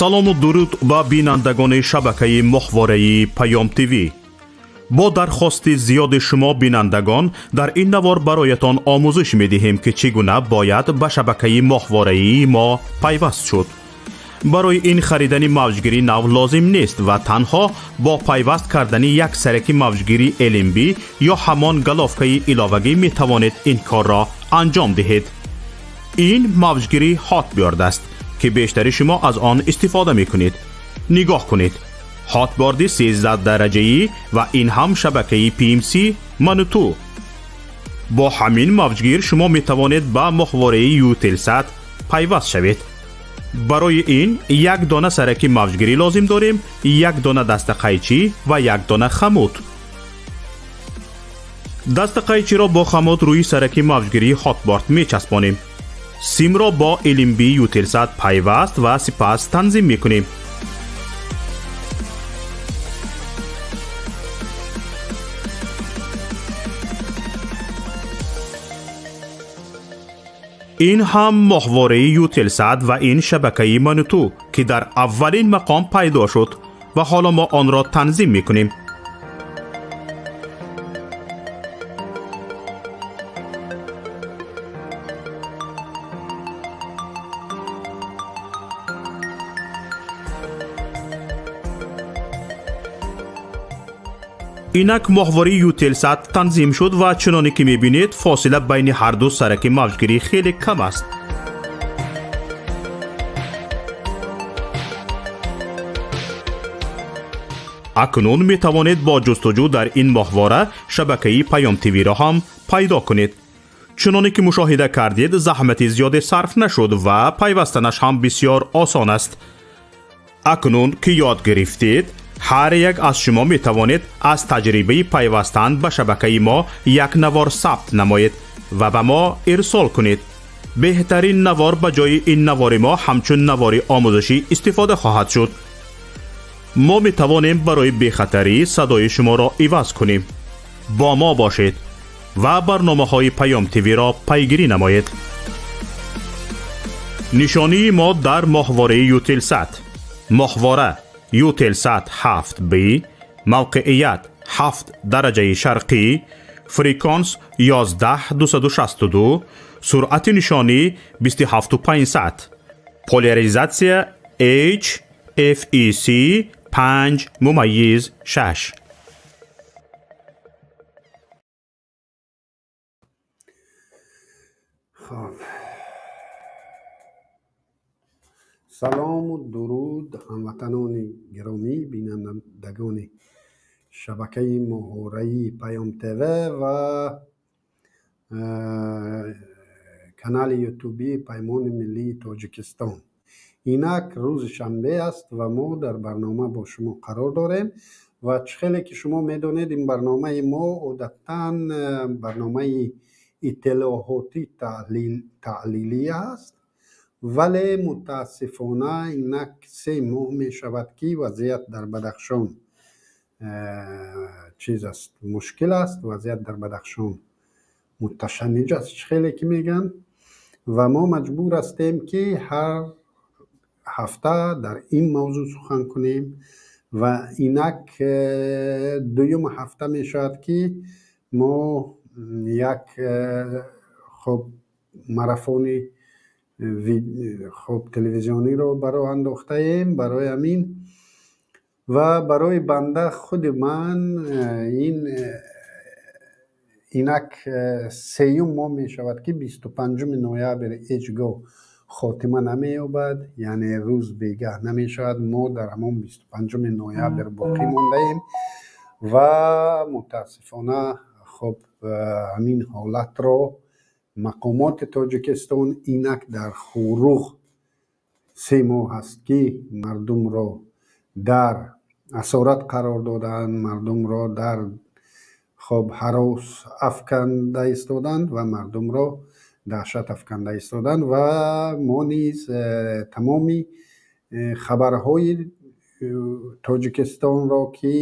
Салому дуруд ба бинандагони шабакаи моҳвораи Паём ТВ. Бо дархости зиёди шумо бинандагон, дар ин навор бароятон омӯзиш медиҳем, ки чӣ гуна бояд ба шабакаи моҳвораии мо пайваст шуд. Барои ин харидани мавҷгири нав лозим нест ва танҳо бо пайваст кардани як сараки мавҷгири LNB ё ҳамон головкаи иловагӣ метавонед ин корро анҷом диҳед. Ин мавҷгири Hotbird аст, ки бештари шумо аз он истифода мекунед. Нигоҳ кунед, Hotbird и 13 дараҷаӣ ва ин ҳам шабакаи PMC Мануту. Бо ҳамин мавҷгир шумо метавонед ба моҳвораи Eutelsat пайваст шавед. Барои ин як дона сараки мавҷгирӣ лозим дорем, як дона дастақайчӣ ва як дона хомут. Дастақайчиро бо хомут рӯи сараки мавҷгирии Hotbird мечаспонем, симро бо LNB Eutelsat пайваст ва сипас танзим мекунем. Ин ҳам моҳвораи Eutelsat ва ин шабакаи Мануту, ки дар аввалин мақом пайдо шуд, ва ҳоло мо онро танзим мекунем. Инак моҳвораи Eutelsat танзим шуд ва чуноне ки мебинед, фосила байни ҳарду сараки мавҷгирӣ хеле кам аст. Акнун метавонед бо ҷустуҷӯ дар ин моҳвора шабакаи Паём ТВ-ро ҳам пайдо кунед. Чуноне ки мушоҳида кардед, заҳмати зиёде сарф нашуд ва пайвастанаш ҳам бисёр осон аст. Акнун ки ёд гирифтед, ҳар як аз шумо метавонед аз таҷрибаи пайвастан ба шабакаи мо як навор сабт намоед ва ба мо ирсол кунед. Беҳтарин навор ба ҷои ин навори мо ҳамчун навори омӯзишӣ истифода хоҳад шуд. Мо метавонем барои бехатарӣ садои шуморо иваз кунем. Бо мо бошед ва барномаҳои Паём ТВ-ро пайгирӣ намоед. Нишонии мо дар моҳвораи Eutelsat: моҳвора Eutelsat 7B, мавқеият 7 дараҷаи шарқӣ, фреквенс 11 262, суръати нишонӣ 27 500, поляризатсия H FEC 5.6. Хоб, салому дуруд, ҳамватанони гиромӣ, бинандагони шабакаи моҳвораи Паём ТВ ва канали ютубии Паймони миллии Тоҷикистон. Инак рӯзи шанбе аст ва мо дар барнома бо шумо қарор дорем. Ва чӣ хеле ки шумо медонед, ин барномаи мо одатан барномаи иттилоотӣ таҳлилӣ аст, вале мутаассифона инак 3 моҳ мешавад, ки вазъият дар Бадахшон чиз аст, мушкил аст, вазъият дар Бадахшон муташанниҷ аст, чӣ хеле ки мегӯянд, ва мо маҷбур ҳастем, ки ҳар ҳафта дар ин мавзӯъ сухан кунем. Ва инак дуюм ҳафта мешавад, ки мо як хоб марафони хоб телевизиониро ба роҳ андохтаем. Барои ҳамин ва барои банда худи ман ин инак сеюм моҳ мешавад, ки 25-уми ноябр ҳеҷ гоҳ хотима намеёбад, яъне рӯз бегаҳ намешавад. Мо дар ҳамон 25-уми ноябр боқӣ мондаем ва мутаассифона хоб ҳамин ҳолатро мақомоти Тоҷикистон инак дар Хуруғ 3 моҳ аст, ки мардумро дар асорат қарор додаанд, мардумро дар хоб ҳарос афканда истоданд ва мардумро даҳшат афканда истоданд. Ва мо низ тамоми хабарҳои Тоҷикистонро, ки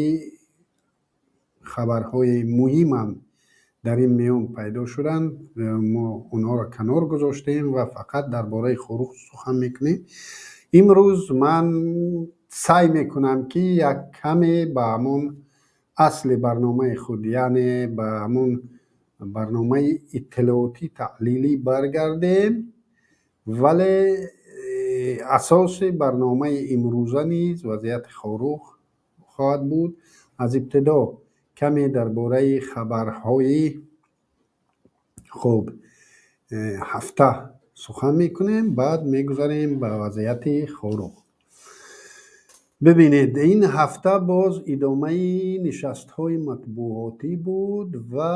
хабарҳои муҳимам дар ин миён пайдо шуданд, мо онҳоро канор гузоштем ва фақат дар бораи Хоруғ сухан мекунем. Имрӯз ман саъй мекунам, ки як каме ба ҳамон асли барномаи худ, яъне ба ҳамон барномаи иттилоотӣ таҳлилӣ баргардем, вале асоси барномаи имрӯза низ вазъияти Хоруғ хоҳад буд. Аз ибтидо каме дар бораи хабарҳои хуб ҳафта сухан мекунем, баъд мегузарем ба вазъияти Хоруғ. Бибинед, ин ҳафта боз идомаи нишастҳои матбуотӣ буд ва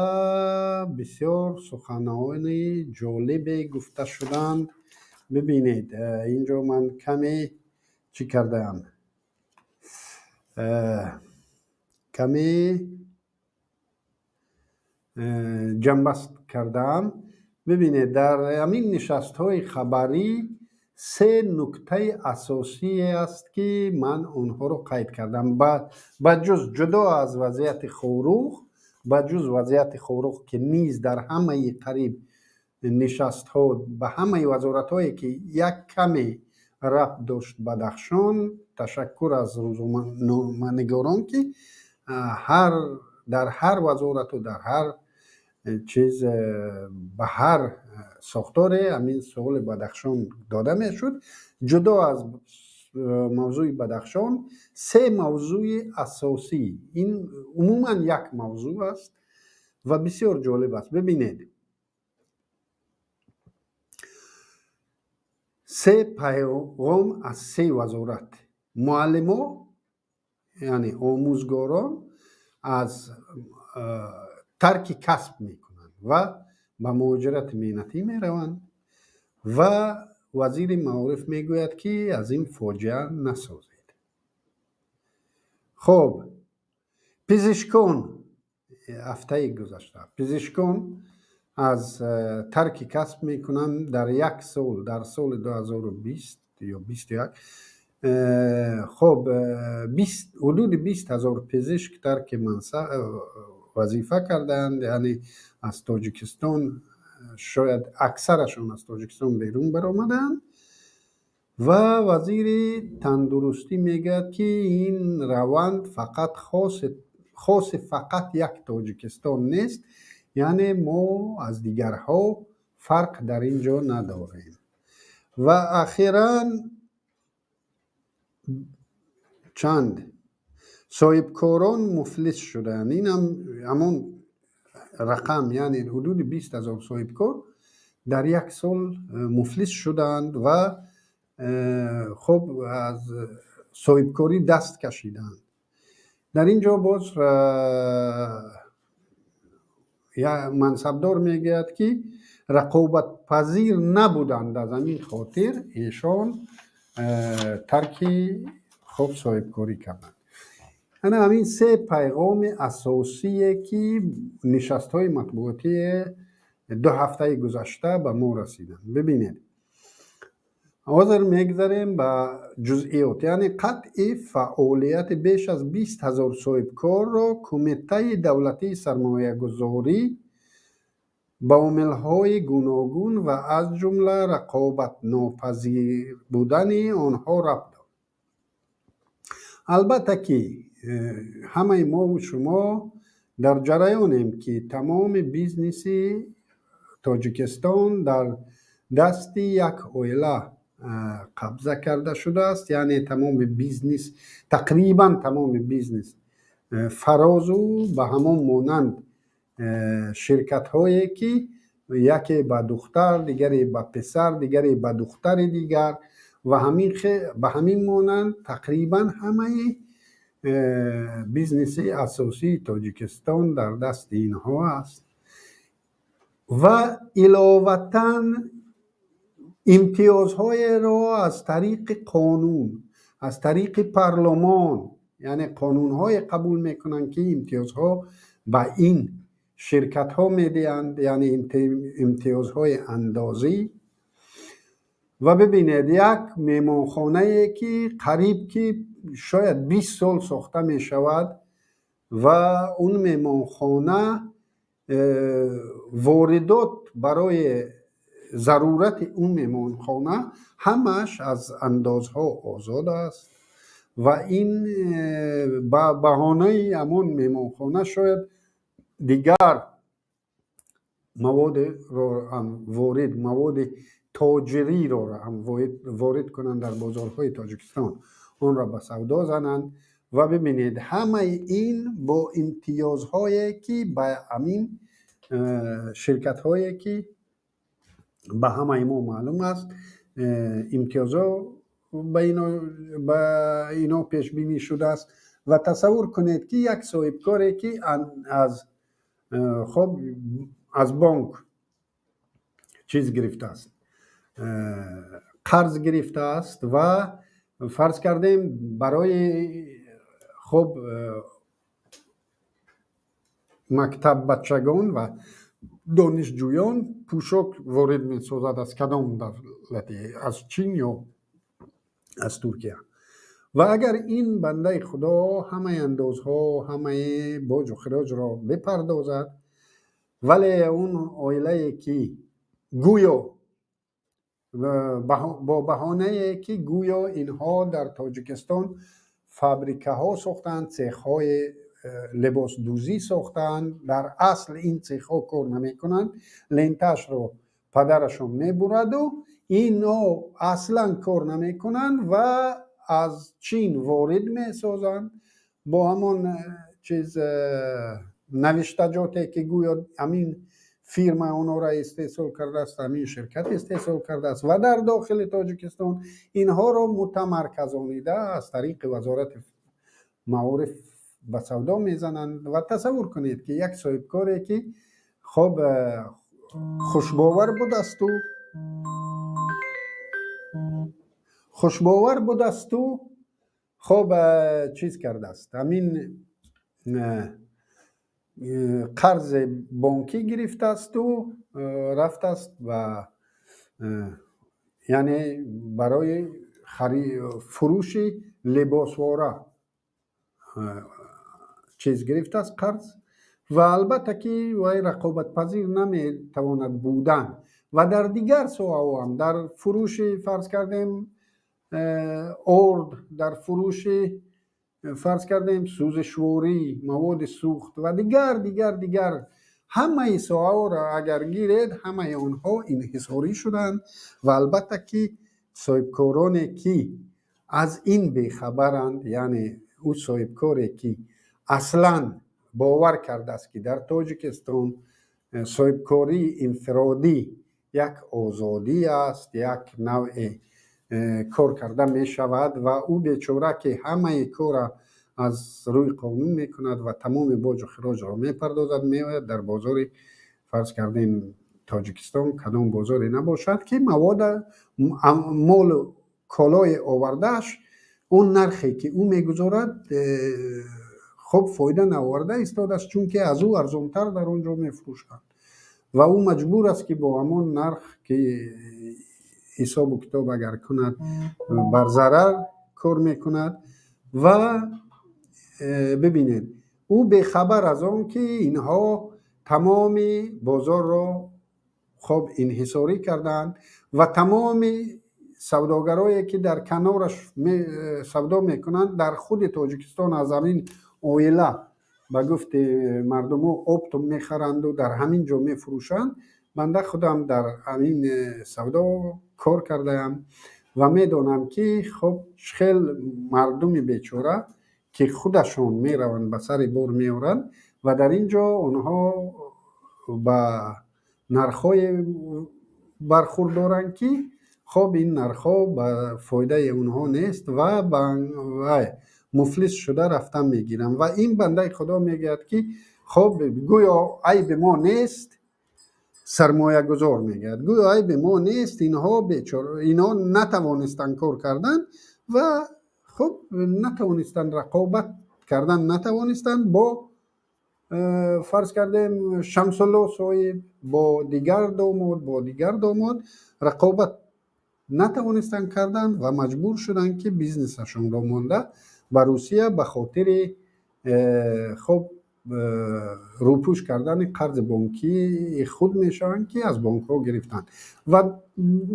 бисёр суханони ҷолибе гуфта шуданд. Бибинед, инҷо ман каме чӣ кардаам, каме ҷамъбаст кардаам. Бибинед, дар ҳамин нишастҳои хабарӣ се нуктаи асосие аст, ки ман онҳоро қайд кардам. Ба ҷуз, ҷудо аз вазъияти Хоруғ, ба ҷуз вазъияти Хоруғ, ки низ дар ҳамаи қариб нишастҳо ба ҳамаи вазоратҳое, ки як каме рабт дошт Бадахшон. Ташаккур аз рӯзноманигорон, ки ҳар дар ҳар вазорату дар ҳар чиз, ба ҳар сохторе ҳамин суоли Бадахшон дода мешуд. Ҷудо аз мавзӯи Бадахшон, се мавзӯи асосӣ, ин умуман як мавзӯъ аст ва бисёр ҷолиб аст. Бибинед, се пайғом аз се вазорат. Муаллимо, яъне омӯзгорон, аз тарки касб мекунанд ва ба муҳоҷирати меҳнатӣ мераванд ва вазири маориф мегӯяд, ки аз ин фоҷиа насозед. Хоб, пизишкон, ҳафтаи гузашта пизишкон аз тарки касб мекунанд. Дар як сол, дар соли 2020 ё 21, хоб, ҳудуди 20 000 пизишк тарки мансаб, вазифа кардаанд, яъне аз Тоҷикистон, шояд аксарашон аз Тоҷикистон берун баромадаанд. Ва вазири тандурустӣ мегӯяд, ки ин раванд фақат хоси фақат як Тоҷикистон нест, яъне мо аз дигарҳо фарқ дар ин ҷо надорем. Ва ахиран чанд соҳибкорон муфлис шудаанд. Инам ҳамон рақам, яъне ҳудуди 20 000 соҳибкор дар як сол муфлис шудаанд ва хуб, аз соҳибкорӣ даст кашидаанд. Дар ин ҷо боз мансабдор мегӯяд, ки рақобатпазир набуданд, аз ҳамин хотир эшон тарки хуб соҳибкорӣ карданд. Ана ҳамин се пайғоми асосие, ки нишастҳои матбуотии 2 ҳафтаи гузашта ба мо расиданд. Бибинед, ҳозир мегузарем ба ҷузъиёт, яъне қатъи фаъолияти беш аз 20 000 соҳибкорро Кумитаи давлатии сармоягузорӣ ба омилҳои гуногун ва аз ҷумла рақобатнопазир будани онҳо рабт дод. Албатта ки ҳамаи мову шумо дар ҷараёнем, ки тамоми бизнеси Тоҷикистон дар дасти як оила қабза карда шудааст, яъне тамоми бизнес, тақрибан тамоми бизнес, фарозу ба ҳамон монанд ширкатҳое, ки яке ба духтар, дигаре ба писар, дигаре ба духтари дигар ва ба ҳамин монанд, тақрибан ҳамаи бизнеси асосии Тоҷикистон дар дасти инҳо аст. Ва иловатан имтиёзҳоеро аз тариқи қонун, аз тариқи парлумон, яъне қонунҳое қабул мекунанд, ки имтиёзҳо ба ин ширкатҳо медиҳанд, яъне имтиёзҳои андозӣ. Ва бибинед, як меҳмонхонае, ки қариб ки шояд 20 сол сохта мешавад ва он меҳмонхона воридот барои Зарурати он меҳмонхона ҳамааш аз андозҳо озод аст ва ин ба баҳонаи ҳамон меҳмонхона шояд дигар маводеро ҳам ворид, маводи тоҷириро ҳам ворид кунанд дар бозорҳои Тоҷикистон, онро ба савдо зананд. Ва бибинед, ҳамаи ин бо имтиёзҳое, ки ба ҳамин ширкатҳое, ки ба ҳамаи мо маълум аст, имтиёзҳо ба ино пешбинӣ шудааст. Ва тасаввур кунед, ки як соҳибкоре, ки аз хоб аз бонк чиз гирифтааст, қарз гирифтааст ва фарз кардем, барои хуб мактаббачагон ва донишҷӯён пӯшок ворид месозад аз кадом давлате, аз Чин ё аз Туркия. Ва агар ин бандаи Худо ҳамаи андозҳо, ҳамаи боҷу хироҷро бипардозад, вале он оилае, ки гӯё бо баҳонае, ки гӯё инҳо дар Тоҷикистон фабрикаҳо сохтаанд, цехҳои либосдӯзӣ сохтаанд, дар асл ин цехҳо кор намекунанд, лентаашро падарашон мебураду ино аслан кор намекунанд ва аз Чин ворид месозанд бо ҳамон чиз навиштаҷоте, ки гӯё ҳамин фирма онҳоро истеҳсол кардааст, ҳамин ширкат истеҳсол кардааст, ва дар дохили Тоҷикистон инҳоро мутамарказонида аз тариқи Вазорати маориф ба савдо мезананд. Ва тасаввур кунед, ки як соҳибкоре, ки хоб хушбовар будасту хоб чиз кардааст, ҳамин қарзи бонкӣ гирифтаасту рафтааст ва яъне барои фурӯши либосвора чиз гирифтааст қарз. Ва албатта, ки вай рақобатпазир наметавонад будан. Ва дар дигар соҳаҳо ҳам, дар фурӯши, фарз кардем, орд, дар фурӯши, фарз кардем, сӯзишворӣ, маводи сӯхт ва дигар, дигар, дигар, ҳамаи соҳаҳоро агар гиред, ҳамаи онҳо инҳисорӣ шуданд. Ва албатта, ки соҳибкороне, ки аз ин бехабаранд, яъне ӯ соҳибкоре, ки аслан бовар кардааст, ки дар Тоҷикистон соҳибкории инфиродӣ як озодӣ аст, як навъе кор карда мешавад, ва ӯ бечора, ки ҳамаи корра аз рӯи қонун мекунад ва тамоми боҷу хироҷро мепардозад, меояд дар бозори, фарз кардем, Тоҷикистон, кадом бозоре набошад, ки мавода молу колое овардааш, он нархе, ки ӯ мегузорад, хуб фоида наоварда истодааст, чунки аз ӯ арзонтар дар он ҷо мефурӯшанд ва ӯ маҷбур аст, ки бо ҳамон нарх, ки ҳисобу китоб агар кунад, бар зарар кор мекунад. Ва бибинед, ӯ бехабар аз он, ки инҳо тамоми бозорро хоб инҳисорӣ кардаанд ва тамоми савдогарое, ки дар канораш савдо мекунанд, дар худи Тоҷикистон аз ҳамин оила, ба гуфти мардумо, оптом мехаранду дар ҳамин ҷо мефурӯшанд. Банда худам дар ҳамин савдо кор кардаам ва медонам, ки хоб хел мардуми бечора, ки худашон мераванд, ба сари бор меоранд ва дар ин ҷо онҳо ба нархҳое бархурд доранд, ки хоб ин нархҳо ба фоидаи онҳо нест ва вай муфлис шуда рафтан мегиранд. Ва ин бандаи Худо мегӯяд, ки хоб гӯё айби мо нест, сармоягузор мегӯяд, гӯё айби мо нест, инҳо бечора, инҳо натавонистанд кор кардан ва хуб натавонистанд рақобат кардан, натавонистанд бо фарз кардем, Шамсулло соҳиб, бо дигар домод, бо дигар домод рақобат натавонистанд кардан ва маҷбур шуданд, ки бизнесашонро монда ба Русия ба хотири хуб. Рӯпӯш кардани қарзи бонкии худ мешаванд, ки аз бонкҳо гирифтанд. Ва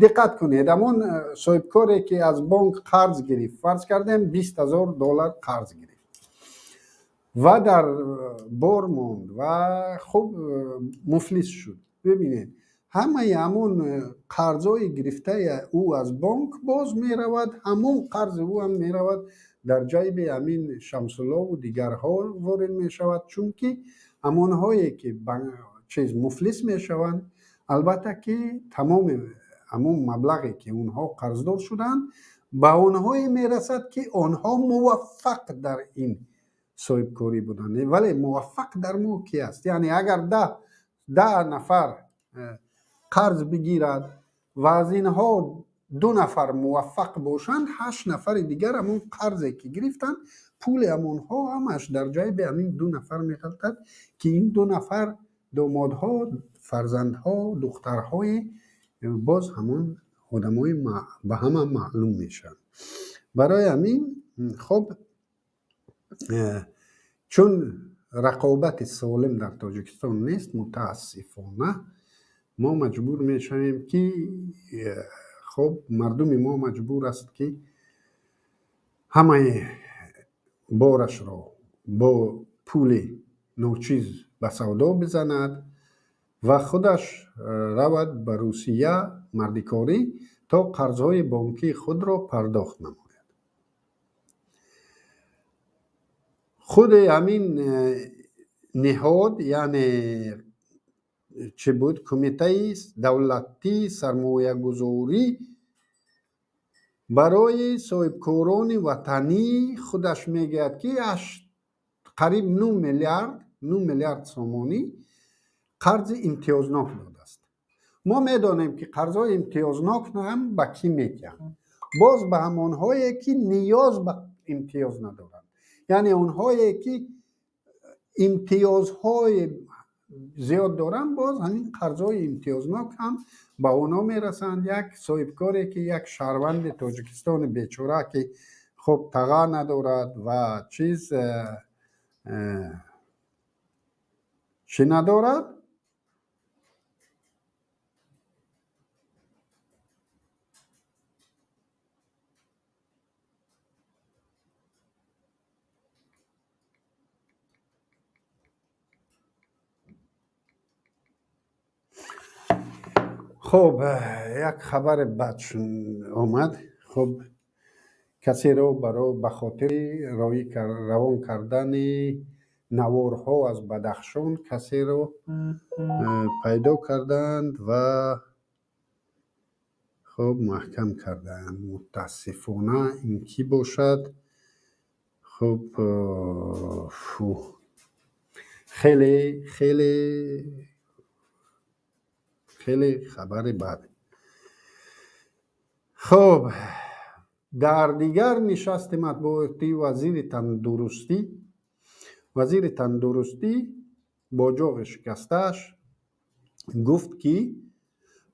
диққат кунед, ҳамон соҳибкоре, ки аз бонк қарз гирифт, фарз кардем, 20 000 доллар қарз гирифт ва дар бор монд ва хуб муфлис шуд. Бибинед, ҳамаи ҳамон қарзҳои гирифтаи ӯ аз бонк боз меравад, ҳамон қарзи ӯ ҳам меравад, дар ҷайби ҳамин Шамсуллову дигарҳо ворид мешавад, чунки ҳамонҳое ки чиз муфлис мешаванд, албатта ки тамоми ҳамон маблағе, ки онҳо қарздор шуданд, ба онҳое мерасад, ки онҳо муваффақ дар ин соҳибкорӣ буданд. Вале муваффақ дар мо ки аст? Яъне агар 10 нафар қарз бигирад ва аз инҳо ду нафар муваффақ бошанд, ҳашт нафари дигар ҳамон қарзе ки гирифтанд, пули ҳамонҳо ҳамаш дар ҷайби ҳамин ду нафар меғалтад, ки ин ду нафар домодҳо, фарзандҳо, духтарҳои боз ҳамон одамои ба ҳама маълум мешаванд. Барои ҳамин, хоб, чун рақобати солим дар Тоҷикистон нест, мутаассифона, мо маҷбур мешавем ки, хоб, мардуми мо маҷбур аст, ки ҳамаи борашро бо пули ночиз ба савдо бизанад ва худаш равад ба Русия мардикорӣ, то қарзҳои бонкии худро пардохт намояд. Худи ҳамин ниҳод, яъне чӣ буд, Кумитаи давлатии сармоягузорӣ барои соҳибкорони ватанӣ худаш мегӯяд, ки қариб 9 миллиард, 9 миллиард сомонӣ қарзи имтиёзнок додааст. Мо медонем, ки қарзҳои имтиёзнок ҳам ба кӣ метиҳанд? Боз ба ҳамонҳое, ки ниёз ба имтиёз надоранд, яъне онҳое, ки имтиёзҳои зиёд доранд, боз ҳамин қарзҳои имтиёзнок ҳам ба онҳо мерасанд. Як соҳибкоре, ки як шаҳрванди Тоҷикистони бечора, ки хуб таға надорад ва чиз чӣ надорад. Хуб, як хабари бад омад. Хуб, касеро ба хотири равон кардани наворҳо аз Бадахшон касеро пайдо карданд ва хуб маҳкам карданд. Мутаассифона, ин кӣ бошад? Хуб, фу, хеле хеле хеле хабари бад. Хуб, дар дигар нишасти матбуотӣ вазири тандурустӣ бо ҷоғи шикастааш гуфт, ки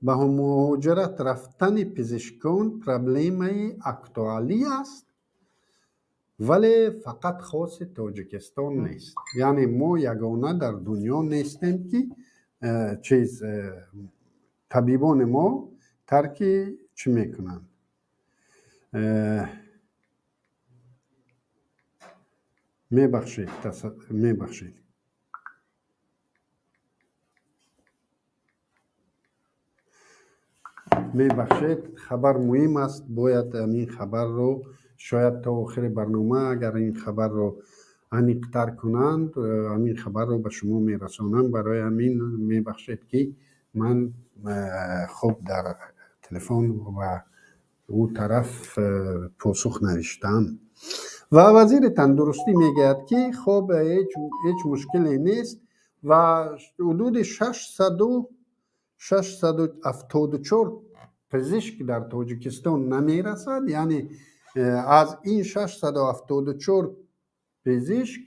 ба муҳоҷират рафтани пизишкон проблемаи актуалӣ аст, вале фақат хоси Тоҷикистон нест. Яъне мо ягона дар дунё нестем, ки чиз табибони мо тарки чӣ мекунанд. Мебахшед, мебахшед. Мебахшед, хабар муҳим аст, бояд ҳамин хабарро шояд то охири барнома, агар ин хабарро аниқтар кунанд, ҳамин хабарро ба шумо мерасонам. Барои ҳамин мебахшед, ки ман хуб дар телефон ва ӯ тараф посух навиштам. Ва вазири тандурустӣ мегӯяд, ки хуб, ҳеҷ мушкиле нест ва ҳудуди 674 пизишк дар Тоҷикистон намерасад. Яъне аз ин 674 пизишк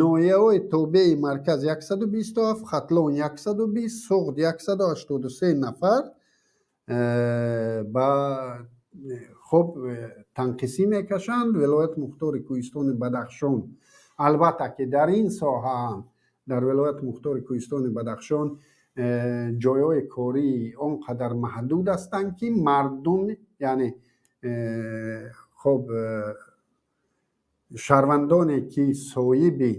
ноҳияҳои тобеи марказ 127, Хатлон 120, Суғд 183 нафар ба хуб танқисӣ мекашанд. Вилояти Мухтори Кӯҳистони Бадахшон, албатта ки дар ин соҳа ҳам Дар Вилояти Мухтори Кӯҳистони Бадахшон ҷойҳои корӣ он қадар маҳдуд ҳастанд, ки мардум, яъне хоб, шаҳрвандоне, ки соҳиби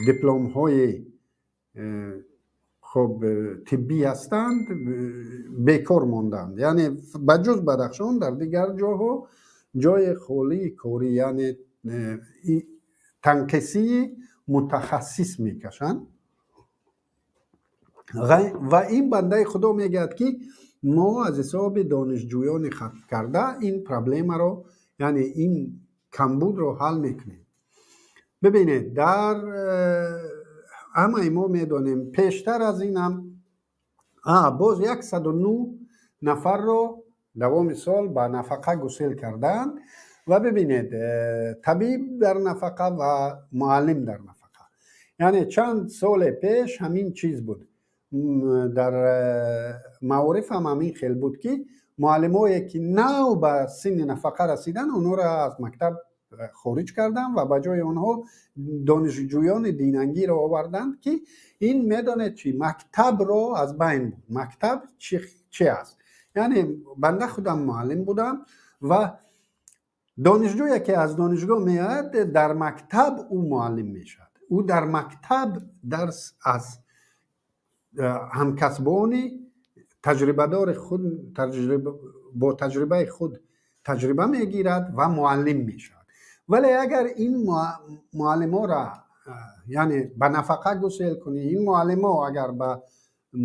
дипломҳои хоб тиббӣ ҳастанд, бекор монданд. Яъне ба ҷуз Бадахшон дар дигар ҷоҳо ҷои холии корӣ, яъне танқисии мутахассис мекашанд. Ва ин бандаи Худо мегӯяд, ки мо аз ҳисоби донишҷӯёни хатмкарда ин проблемаро, яъне ин камбудро ҳал мекунем. Бибинед, дар ҳамаи мо медонем, пештар аз инам боз 109 нафарро давоми сол ба нафақа гусел кардаанд. Ва бибинед, табиб дар нафақа ва муаллим дар нафақа. Яъне чанд соле пеш ҳамин чиз буд, дар маориф ҳам ҳамин хел буд, ки муаллимое, ки нав ба синни нафақа расиданд, онҳоро аз мактаб хориҷ карданд ва ба ҷои онҳо донишҷӯёни динангиро оварданд, ки ин медонед чи мактабро аз байн буд. Мактаб чи аст? Яъне банда худам муаллим будам ва донишҷӯе, ки аз донишгоҳ меояд, дар мактаб ӯ муаллим мешавад. Ӯ дар мактаб дарс аз ҳамкасбони таҷрибадори худ, бо таҷрибаи худ таҷриба мегирад ва муаллим мешавад. Вале агар ин муаллиморо, яъне ба нафақа гусел кунӣ, ин муаллимо агар ба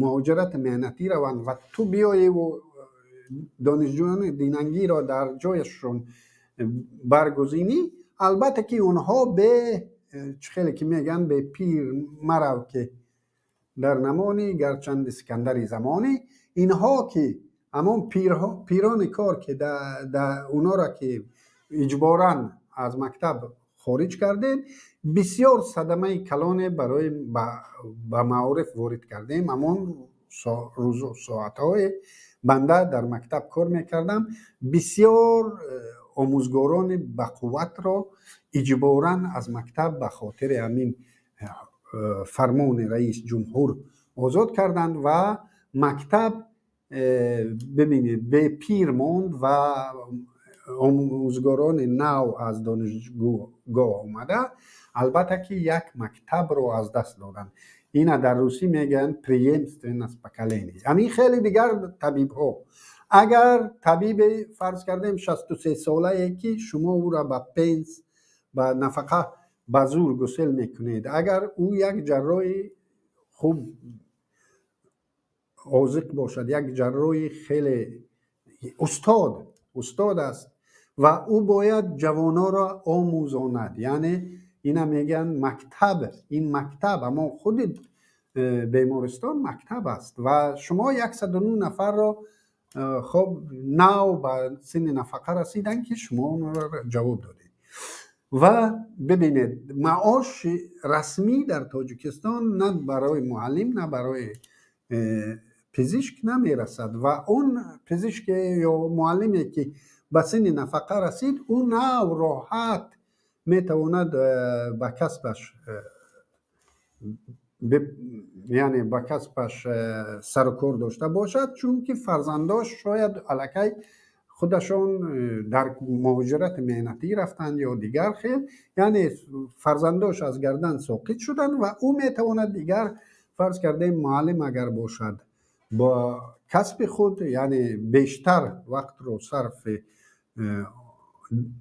муҳоҷирати меҳнатӣ раванд ва ту биёеву донишҷӯёни динангиро дар ҷояшон баргузинӣ, албатта ки онҳо бе чӣ хеле ки мегӯянд, бе пир марав, ки дар намонӣ, гарчанди Искандари замонӣ. Инҳо ки ҳамон пирони кор, ки онҳоро ки иҷборан аз мактаб хориҷ кардем, бисёр садамаи калоне барои ба маориф ворид кардем. Ҳамон рӯзу соатҳое банда дар мактаб кор мекардам, бисёр омӯзгорони бақувватро иҷборан аз мактаб ба хотири ҳамин фармони раис ҷумҳур озод карданд ва мактаб, бибинед, бепир монд ва омӯзгорони нав аз донишгоҳ омада, албатта ки як мактабро аз даст доданд. Ина дар русӣ мегӯянд преемственность поколений. Ҳамин хеле дигар табибҳо. Агар табибе, фарз кардем, 63 солае, ки шумо ӯро ба пенс, ба нафақа ба зур гусел мекунед, агар ӯ як ҷарроҳи хуб озиқ бошад, як ҷарроҳи хеле устод аст ва ӯ бояд ҷавононро омӯзонад. Яъне ина мегӯянд мактаб. Ин мактаб, ҳамон худи бемористон мактаб аст. Ва шумо 109 нафарро хоб нав ба синни нафақа расиданд, ки шумо онро ҷавоб додед. Ва бибинед, маоши расмӣ дар Тоҷикистон на барои муаллим, на барои пизишк намерасад. Ва он пизишке ё муаллиме, ки ба синни нафақа расид, ӯ нав роҳат метавонад ба касбаш, яъне ба касбаш сарукор дошта бошад, чунки фарзандош шояд аллакай худашон дар муҳоҷирати меҳнатӣ рафтанд ё дигар хел, яъне фарзандош аз гардан соқит шуданд ва ӯ метавонад дигар, фарз кардем, муаллим агар бошад, бо касби худ, яъне бештар вақтро сарфи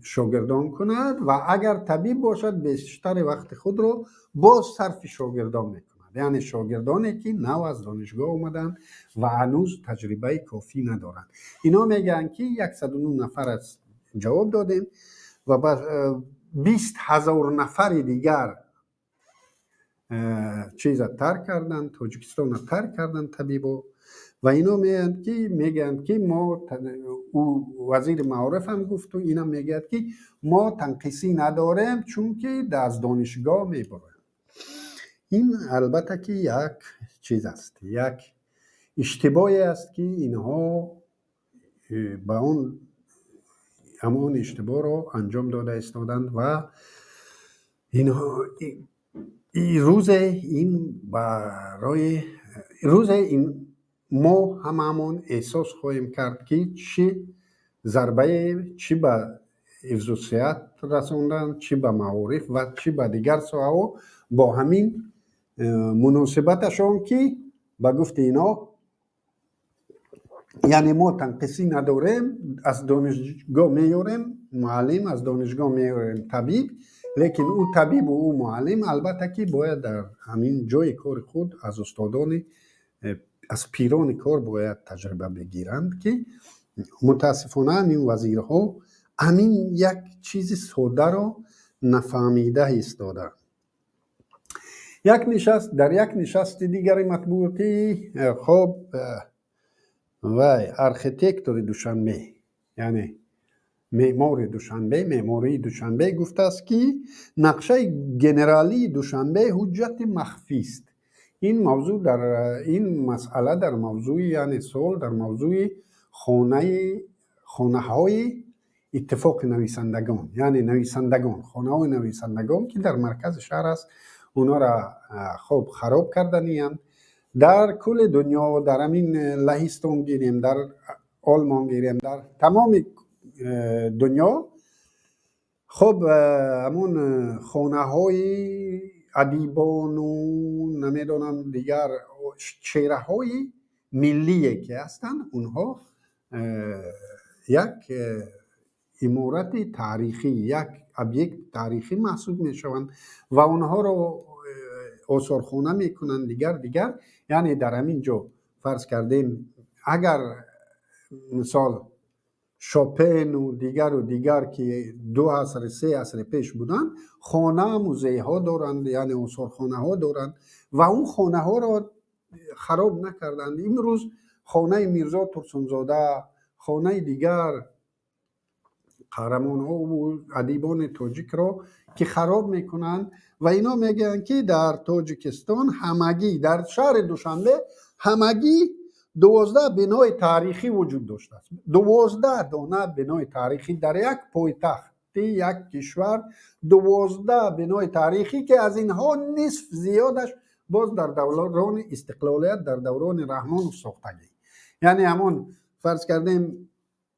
шогирдон кунад ва агар табиб бошад, бештари вақти худро боз сарфи шогирдон мекунад, яъне шогирдоне, ки нав аз донишгоҳ омаданд ва ҳанӯз таҷрибаи кофӣ надоранд. Ино мегӯянд, ки 109 нафар ҷавоб додем ва 20 000 нафари дигар чиза тарк карданд, Тоҷикистонро тарк карданд табибо. Ва ино мегӯянд, ки мо, ӯ вазири маориф ҳам гуфту инам мегӯяд, ки мо танқисӣ надорем, чунки аз донишгоҳ мебароем. Ин албатта ки як чиз аст, як иштибоҳе аст, ки инҳо ба он ҳамон иштибоҳро анҷом дода истоданд ва инҳо Рӯзе ин барои рӯзе ин мо ҳамаамон эҳсос хоҳем кард, ки чӣ зарбае чӣ ба ҳифзусиҳат расонданд, чӣ ба маориф ва чӣ ба дигар соҳаҳо бо ҳамин муносибаташон, ки ба гуфти ино, яъне мо танқисӣ надорем, аз донишгоҳ меёрем муаллим, аз донишгоҳ меёрем табиб, лекин ӯ табибу ӯ муаллим, албатта, ки бояд дар ҳамин ҷои кори худ аз устодони, аз пирони кор бояд таҷриба бигиранд, ки мутаассифона ҳамин вазирҳо ҳамин як чизи соддаро нафаҳмида истодаанд. Як нишаст, дар як нишасти дигари матбуотӣ, хоб, вай архитектори Душанбе, яъне меъмори Душанбе, меъмории Душанбе гуфтааст, ки нақшаи генералии Душанбе ҳуҷҷати махфист. Ин мавзӯъ дар ин масъала дар мавзӯи, яъне суол дар мавзӯи хонаи хонаҳои Иттифоқи нависандагон, яъне нависандагон, хонаҳои нависандагон, ки дар маркази шаҳр аст, онҳоро, хоб, хароб карданиянд. Дар кулли дунё, дар ҳамин Лаҳистон гирем, дар Олмон гирем, дар тамоми дунё, хоб, ҳамон хонаҳои адибону намедонам дигар чеҳраҳои миллие ки ҳастанд, онҳо як иморати таърихӣ, як объект таърихӣ маҳсуб мешаванд ва онҳоро осорхона мекунанд, дигар дигар. Яъне дар ҳамин ҷо, фарз кардем, агар мисол Шопену дигару дигар, ки 2 аср, 3 асри пеш буданд, хона музейҳо доранд, яъне осорхонаҳо доранд ва он хонаҳоро хароб накарданд. Имрӯз хонаи Мирзо Турсунзода, хонаи дигар қаҳрамонҳову адибони тоҷикро ки хароб мекунанд ва ино мегӯянд, ки дар Тоҷикистон ҳамагӣ, дар шаҳри Душанбе ҳамагӣ 12 бинои таърихӣ вуҷуд доштааст. 12 дона бинои таърихӣ дар як пойтахти як кишвар, 12 бинои таърихӣ, ки аз инҳо нисф зиёдаш боз дар даврони истиқлолият, дар даврони Раҳмонов сохтагӣ. Яъне ҳамон, фарз кардем,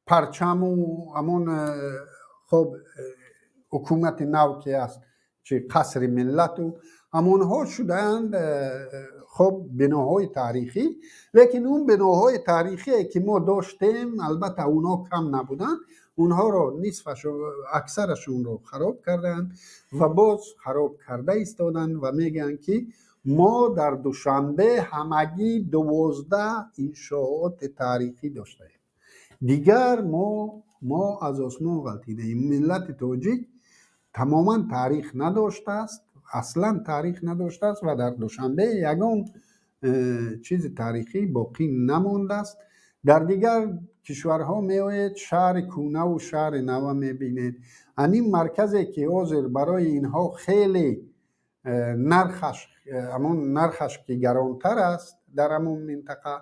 парчаму ҳамон, хоб, ҳукумати нав ки аст, чи Қасри Миллату ҳамонҳо шудаанд, хоб, биноҳои таърихӣ. Лекин он биноҳои таърихие, ки мо доштем, албатта, онҳо кам набуданд, онҳоро нисфаш, аксарашонро хароб кардаанд ва боз хароб карда истоданд ва мегӯянд, ки мо дар Душанбе ҳамагӣ 12 иншооти таърихӣ доштаем, дигар мо аз осмон ғалтидаем. Миллати тоҷик тамоман таърих надоштааст, аслан таърих надоштааст ва дар Душанбе ягон чизи таърихӣ боқӣ намондааст. Дар дигар кишварҳо меоед, шаҳри кӯнаву шаҳри нава мебинед. Ҳамин марказе, ки ҳозир барои инҳо хеле нархаш, ҳамон нархаш ки гаронтар аст, дар ҳамон минтақа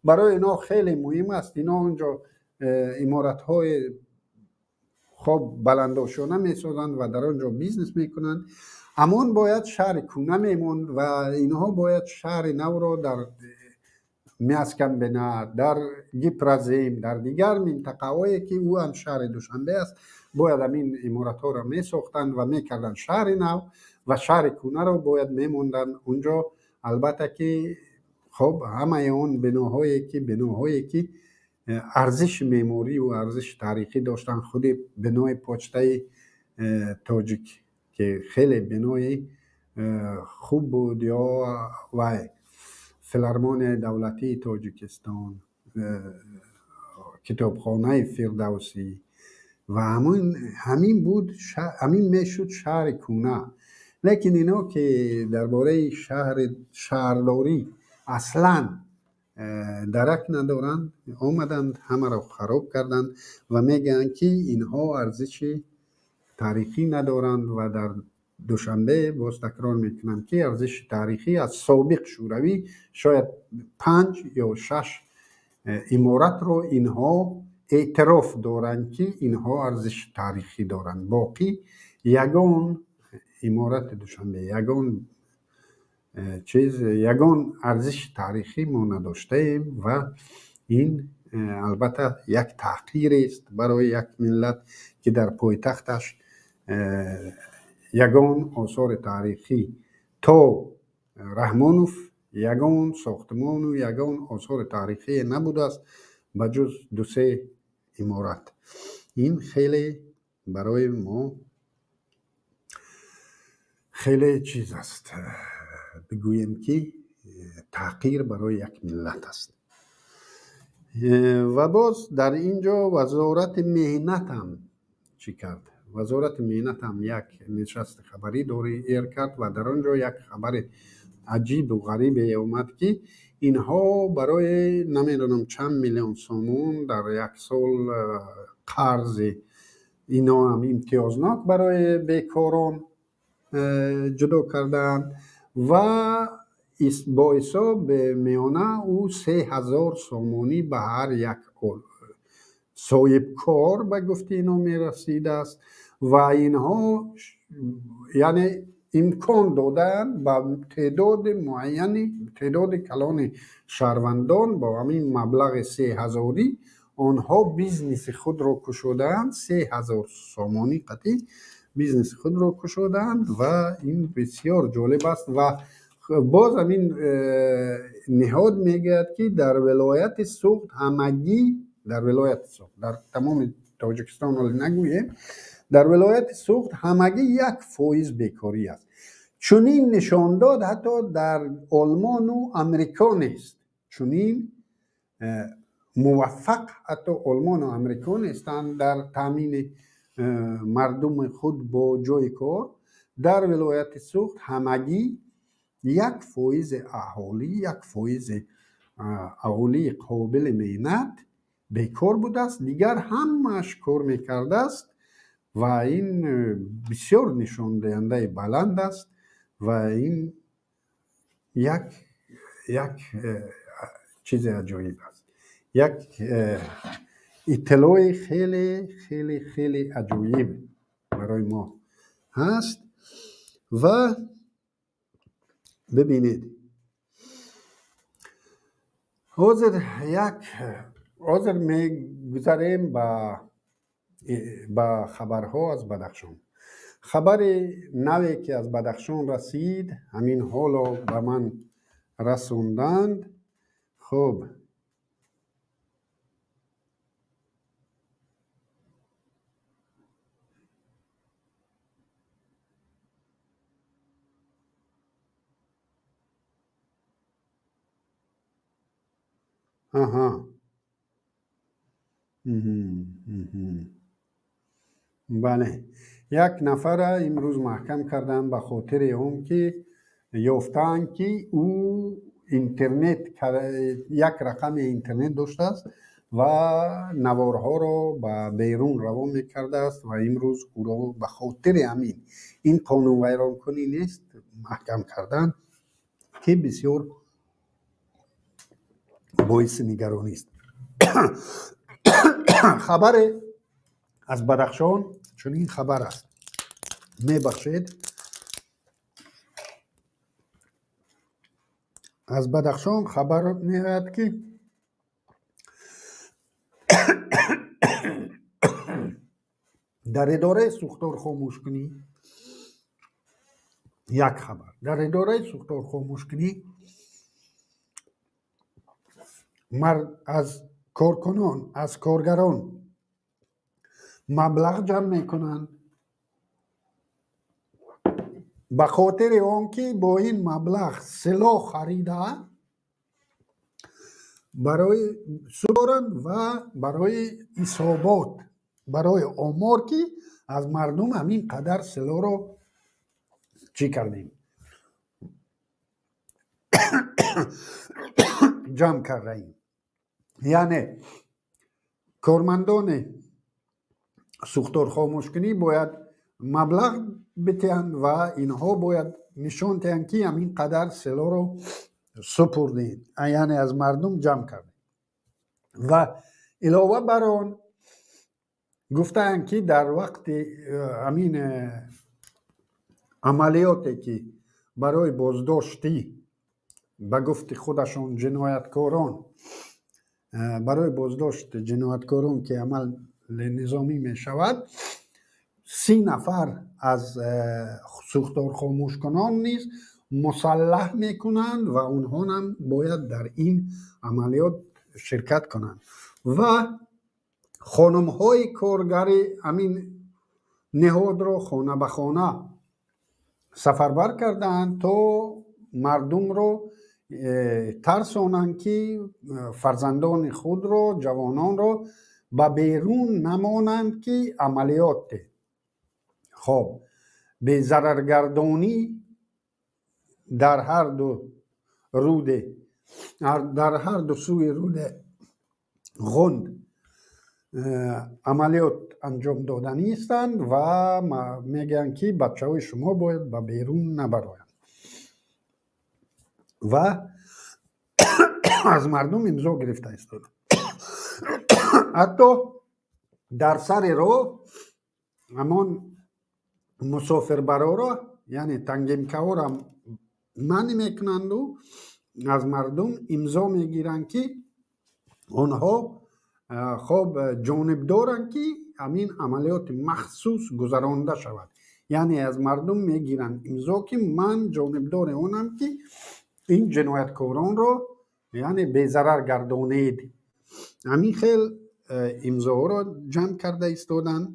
барои инҳо хеле муҳим аст. Ино онҷо иморатҳои, хоб, баландошёна месозанд ва дар он ҷо бизнес мекунанд. Ҳамон бояд шаҳри кӯна мемонд ва инҳо бояд шаҳри навро дар Мяскомбинат, дар Гипрозем, дар дигар минтақаҳое, ки ӯ ҳам шаҳри Душанбе аст, бояд ҳамин иморатҳоро месохтанд ва мекарданд шаҳри нав ва шаҳри кӯнаро бояд мемонданд унҷо. Албатта ки, хоб, ҳамаи он биноҳое ки арзиши меъморию арзиши таърихӣ доштанд, худи бинои почтаи тоҷик, ки хеле бинои хуб буд, ё вай Филармонияи давлатии Тоҷикистон, китобхонаи Фирдавсӣ ва ҳамин буд, ҳамин мешуд шаҳри кӯна. Лекин ино, ки дар бораи шаҳри шаҳрдорӣ аслан дарак надоранд, омаданд, ҳамаро хароб карданд ва мегӯянд, ки инҳо арзиши таърихӣ надоранд. Ва дар Душанбе, боз такрор мекунам, ки арзиши таърихӣ аз собиқ Шӯравӣ шояд панҷ ё шаш иморатро инҳо эътироф доранд, ки инҳо арзиши таърихӣ доранд. Боқӣ ягон иморати Душанбе, ягон Чиз, ягон арзиши таърихӣ мо надоштаем ва ин албатта як таҳқирест барои як миллат, ки дар пойтахташ ягон осори таърихӣ то Раҳмонов ягон сохтмону ягон осори таърихие набудааст, ба ҷуз ду-се иморат. Ин хеле барои мо хеле чиз аст, бигӯем ки таҳқир барои як миллат аст. Ва боз дар ин ҷо Вазорати меҳнатам чӣ кард? Вазорати меҳнатам як нишасти хабарӣ доир кард ва дар он ҷо як хабари аҷибу ғарибе омад, ки инҳо барои намедонам чанд миллион сомон дар як сол қарзи инҳоам имтиёзнок барои бекорон ҷудо кардаанд ва бо ҳисоби миёна ӯ 3000 сомонӣ ба ҳар як соҳибкор ба гуфти инҳо мерасидааст. Ва инҳо яъне имкон додаанд ба теъдоди муайяни, теъдоди калони шаҳрвандон бо ҳамин маблағи 3000-ӣ онҳо бизнеси худро кушодаанд, 3000 сомонӣ қатъӣ бизнеси худро кушодаанд. Ва ин бисёр ҷолиб аст. Ва боз ҳамин ниҳод мегӯяд, ки дар вилояти Суғд ҳамагӣ, дар вилояти Суғд, дар тамоми Тоҷикистон ҳоле нагӯем, дар вилояти Суғд ҳамагӣ 1% бекорӣ аст. Чунин нишондод ҳатто дар Олмону Амрико нест. Чунин муваффақ ҳатто Олмону Амрико нестанд дар таъмини мардуми худ бо ҷойи кор. Дар вилояти Суғд ҳамагӣ 1% аҳолӣ, 1% аҳолии қобили меҳнат бекор будааст, дигар ҳамааш кор мекардааст. Ва ин бисёр нишондиҳандаи баланд аст ва ин як чизи аҷоиб аст, як иттилои хеле хеле хеле аҷоиб барои мо ҳаст. Ва бибинед, ҳозир як ҳозир мегузарем ба хабарҳо аз Бадахшон. Хабари наве, ки аз Бадахшон расид, ҳамин ҳоло ба ман расонданд. Хуб, аҳа, бале, як нафара имрӯз маҳкам карданд ба хотири он ки ёфтаанд, ки ӯ интернет, як рақами интернет доштааст ва наворҳоро ба берун равон мекардааст. Ва имрӯз ӯро ба хотири ҳамин, ин қонунвайронкунӣ нест, маҳкам карданд, ки бисёр боиси нигаронист. Хабаре аз Бадахшон чунин хабар аст, мебахшед, аз Бадахшон хабар меояд, ки дар идораи сӯхторхомӯшкунӣ, як хабар, дар идораи сӯхторхомӯшкунӣ аз коркунон, аз коргарон маблағ ҷамъ мекунанд ба хотири он ки бо ин маблағ силоҳ харида барои супоранд ва барои ҳисобот, барои омор, ки аз мардум ҳамин қадар силоҳро чӣ кардем, ҷамъ кардаем. Яъне кормандони сӯхторхомӯшкунӣ бояд маблағ битиҳанд ва инҳо бояд нишон диҳанд, ки ҳамин қадар силоҳро супурдем, яъне аз мардум ҷамъ кардем. Ва илова бар он гуфтаанд, ки дар вақти ҳамин амалиёте, ки Барои боздошти, ба гуфти худашон, ҷинояткорон, барои боздошти ҷинояткорон, ки амали низомӣ мешавад, 30 нафар аз сӯхторхомӯшкунон низ мусаллаҳ мекунанд ва онҳо ҳам бояд дар ин амалиёт ширкат кунанд. Ва хонумҳои коргари ҳамин ниҳодро хона ба хона сафарбар кардаанд, то мардумро тарсонанд, ки фарзандони худро, ҷавононро ба берун намонанд, ки амалиёте, хоб, безараргардонӣ дар ҳар ду руде, дар ҳар ду сӯи руде Ғунд амалиёт анҷом доданистанд ва мегӯянд, ки бачаҳои шумо бояд ба берун набароянд, ва аз мардум имзо гирифта истода. Ҳатто дар сари роҳ ҳамон мусофирбароро, яъне тангимкаҳоро, манъ мекунанду аз мардум имзо мегиранд, ки онҳо, хоб, ҷонибдоранд, ки ҳамин амалиёти махсус гузаронда шавад. Яъне аз мардум мегиранд имзо, ки ман ҷонибдори онам, ки ин ҷинояткоронро, яъне, безарар гардонед. Ҳамин хел имзоҳоро ҷамъ карда истоданд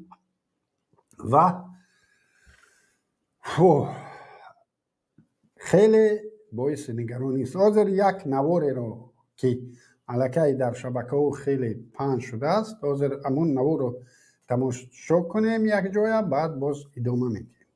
ва хеле боиси нигаронист. Ҳозир як навореро, ки аллакай дар шабакаҳо хеле паҳн шудааст, ҳозир ҳамон наворро тамошо кунем якҷоя, баъд боз идома медиҳем.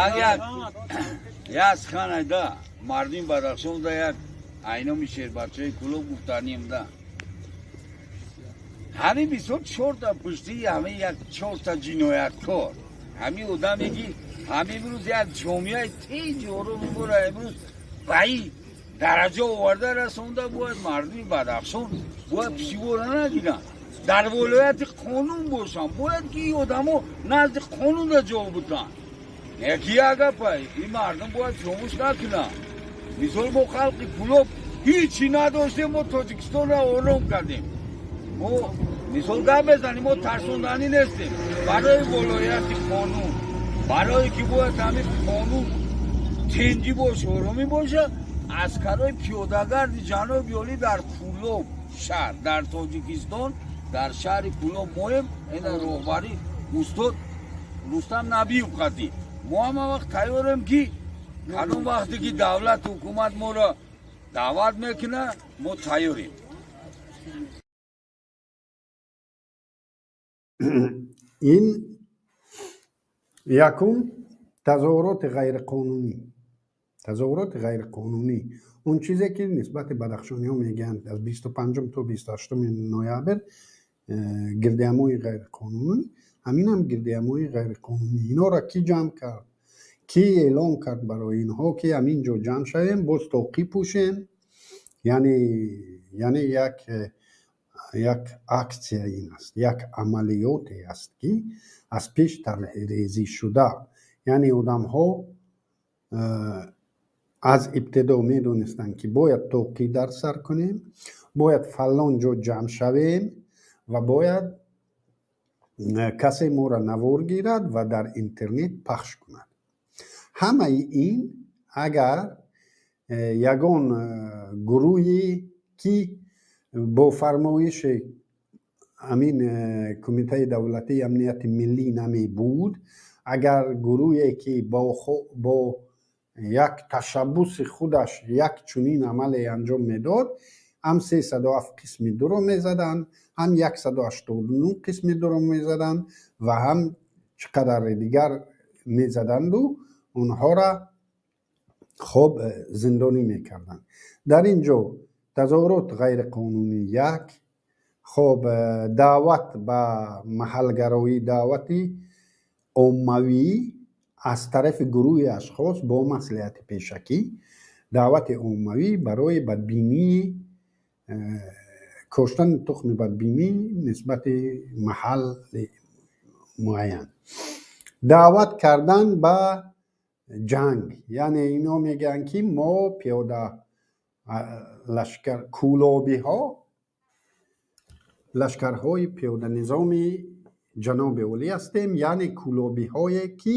Агар як ханайда мардуми Бадахшонда як айноми шербачаи Кулоб гуфтанем да, ҳамин бисёр чорта пуштии ҳамин як чорта ҷинояткор, ҳамин одаме, ки ҳамин имрӯз як ҷомеаи тинҷи ороми моро имрӯз ба ин дараҷа оварда расонда, бояд мардуми Бадахшон бояд пишивора нагиранд, дар волояти қонун бошанд. Бояд ки ин одамо назди қонунда ҷавоб бутанд. Яки як гапа, ин мардум бояд фиромӯш накунанд. Мисол, мо халқи Кулоб ҳичи надоштем, мо Тоҷикистонро ором кардем. Мо, мисол, гап мезанем, мо тарсонданӣ нестем. Барои волояти қонун, барое ки бояд ҳамин қонун тинҷӣ боша, оромӣ боша, аскарои пиёдагарди ҷаноби олӣ дар Кулоб шаҳр, дар Тоҷикистон, дар шаҳри Кулоб моем. Ина роҳбарӣ устод Рустам Набиев қадӣ мо ҳама вақт тайёрем, ки кадом вақте ки давлат, ҳукумат моро даъват мекунад, мо тайёрем. Ин якум тазоҳуроти ғайриқонунӣ, тазоҳуроти ғайриқонунӣ, он чизе ки нисбати бадахшониҳо мегӯянд, аз 25-ум то 28-уми ноябр гирдиҳамои ғайриқонунӣ, ҳаминам гирдиҳамои ғайриқонунӣ. Инҳоро кӣ ҷамъ кард, кӣ эълон кард барои инҳо, ки ҳамин ҷо ҷамъ шавем, боз тоқӣ пӯшем? Яъне як аксия ин аст, як амалиёте аст, ки аз пеш тарҳрезӣ шуда. Яъне одамҳо аз ибтидо медонистанд, ки бояд тоқӣ дар сар кунем, бояд фалон ҷо ҷамъ шавем ва бояд касе моро навор гирад ва дар интернет пахш кунад. Ҳамаи ин агар ягон гурӯҳе, ки бо фармоиши ҳамин Кумитаи давлатии амнияти миллӣ намебуд, агар гурӯҳе, ки бо як ташаббуси худаш як чунин амале анҷом медод, ҳам 307 қисми дуро мезаданд, ҳам 189 қисми дуро мезаданд ва ҳам чӣ қадаре дигар мезаданду онҳоро, хоб, зиндонӣ мекарданд. Дар ин ҷо тазоҳурот ғайриқонунӣ як, хоб, даъват ба маҳалгароӣ, даъвати оммавӣ аз тарафи гурӯҳи ашхос бо маслиҳати пешакӣ. Даъвати оммавӣ барои бадбинии, коштани тухми бадбинӣ нисбати маҳалли муайян, даъват кардан ба ҷанг. Яъне ино мегӯянд, ки мо пиёда лашкар, кӯлобиҳо, лашкарҳои пиёданизоми ҷаноби олӣ ҳастем, яъне кӯлобиҳое, ки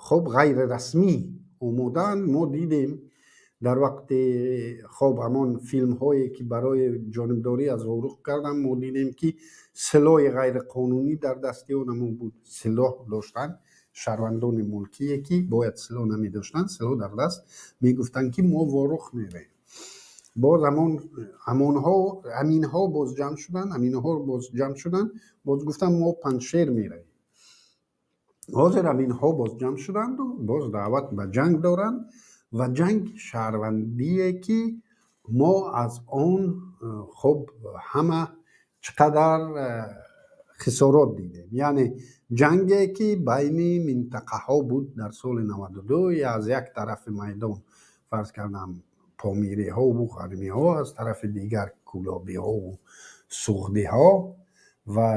хоб ғайрирасмӣ омодаанд. Мо дидем дар вақти хоб ҳамон филмҳое, ки барои ҷонибдорӣ аз Ворух кардам, мо дидем, ки силоҳи ғайриқонунӣ дар дасти одамо буд. Силоҳ доштанд шаҳрвандони мулкие, ки бояд силоҳ намедоштанд, силоҳ дар даст, мегуфтанд, ки мо Ворух меравем. Боз ҳамонҳо, ҳаминҳо боз ҷамъ шуданд, ҳаминҳо боз ҷамъ шуданд, боз гуфтанд, мо Панҷшер меравем. Ҳозир ҳаминҳо боз ҷамъ шуданду боз даъват ба ҷанг доранд ва ҷанги шаҳрвандие, ки мо аз он хуб ҳама чӣ қадар хисорот дидем. Яъне ҷанге, ки байни минтақаҳо буд дар соли 92, аз як тарафи майдон, фарз кардам, помириҳову ғармиҳо, аз тарафи дигар кӯлобиҳову суғдиҳо ва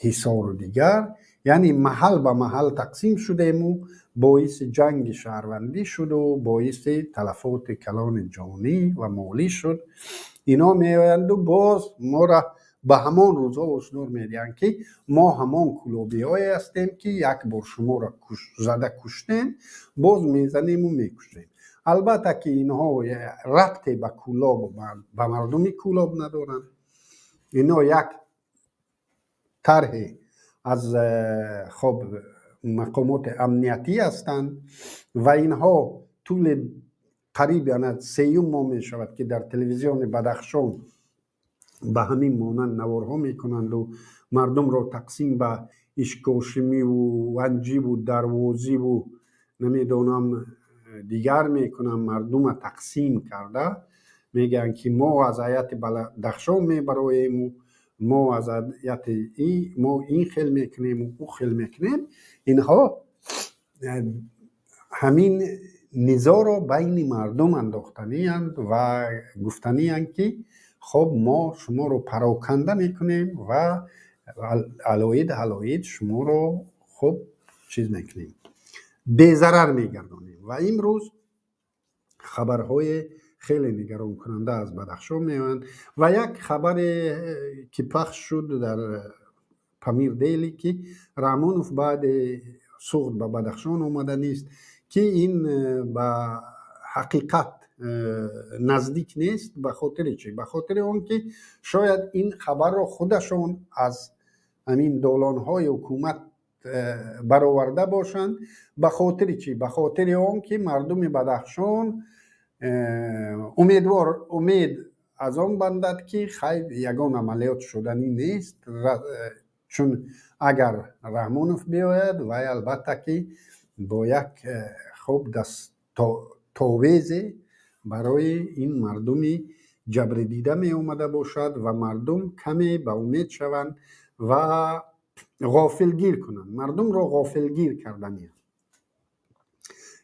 Ҳисору дигар, яъне маҳал ба маҳал тақсим шудему боиси ҷанги шаҳрвандӣ шуду боиси талафоти калони ҷонӣ ва молӣ шуд. Ино меоянду боз моро ба ҳамон рӯзҳо ҳушдор медиҳанд, ки мо ҳамон кӯлобиҳое ҳастем, ки як бор шуморо зада куштем, боз мезанему мекушем. Албатта, ки инҳо рабте ба Кӯлобу ба мардуми Кӯлоб надоранд. Ино як тарҳе аз хоб мақомоти амниятӣ ҳастанд ва инҳо тӯли қариб ана сеюм моҳ мешавад, ки дар телевизиони Бадахшон ба ҳамин монанд наворҳо мекунанду мардумро тақсим ба Ишкошимиву Ванҷиву Дарвозиву намедонам дигар мекунанд. Мардума тақсим карда мегӯянд, ки мо аз ҳайати Бадахшон мебароему мо аз ҳайати мо ин хел мекунему ӯ хел мекунем. Инҳо ҳамин низоъро байни мардум андохтанианд ва гуфтанианд, ки хоб мо шуморо пароканда мекунем ва алоҳид алоҳид шуморо хуб чиз мекунем, безарар мегардонем. Ва имрӯз хабарҳои хеле нигаронкунанда аз Бадахшон меоянд ва як хабаре, ки пахш шуд дар Памир Дейли, ки Раҳмонов баъди Суғд ба Бадахшон омаданист, ки ин ба ҳақиқат наздик нест. Ба хотири чӣ? Ба хотири он ки шояд ин хабарро худашон аз ҳамин долонҳои ҳукумат бароварда бошанд. Ба хотири чӣ? Ба хотири он ки мардуми Бадахшон умедвор, умед аз он бандад, ки хайр, ягон амалиёт шуданӣ нест, чун агар Раҳмонов биёяд, вай албатта ки бо як хуб дастовезе барои ин мардуми ҷабрдида меомада бошад ва мардум каме ба умед шаванд ва ғофилгир кунанд. Мардумро ғофилгир карданианд.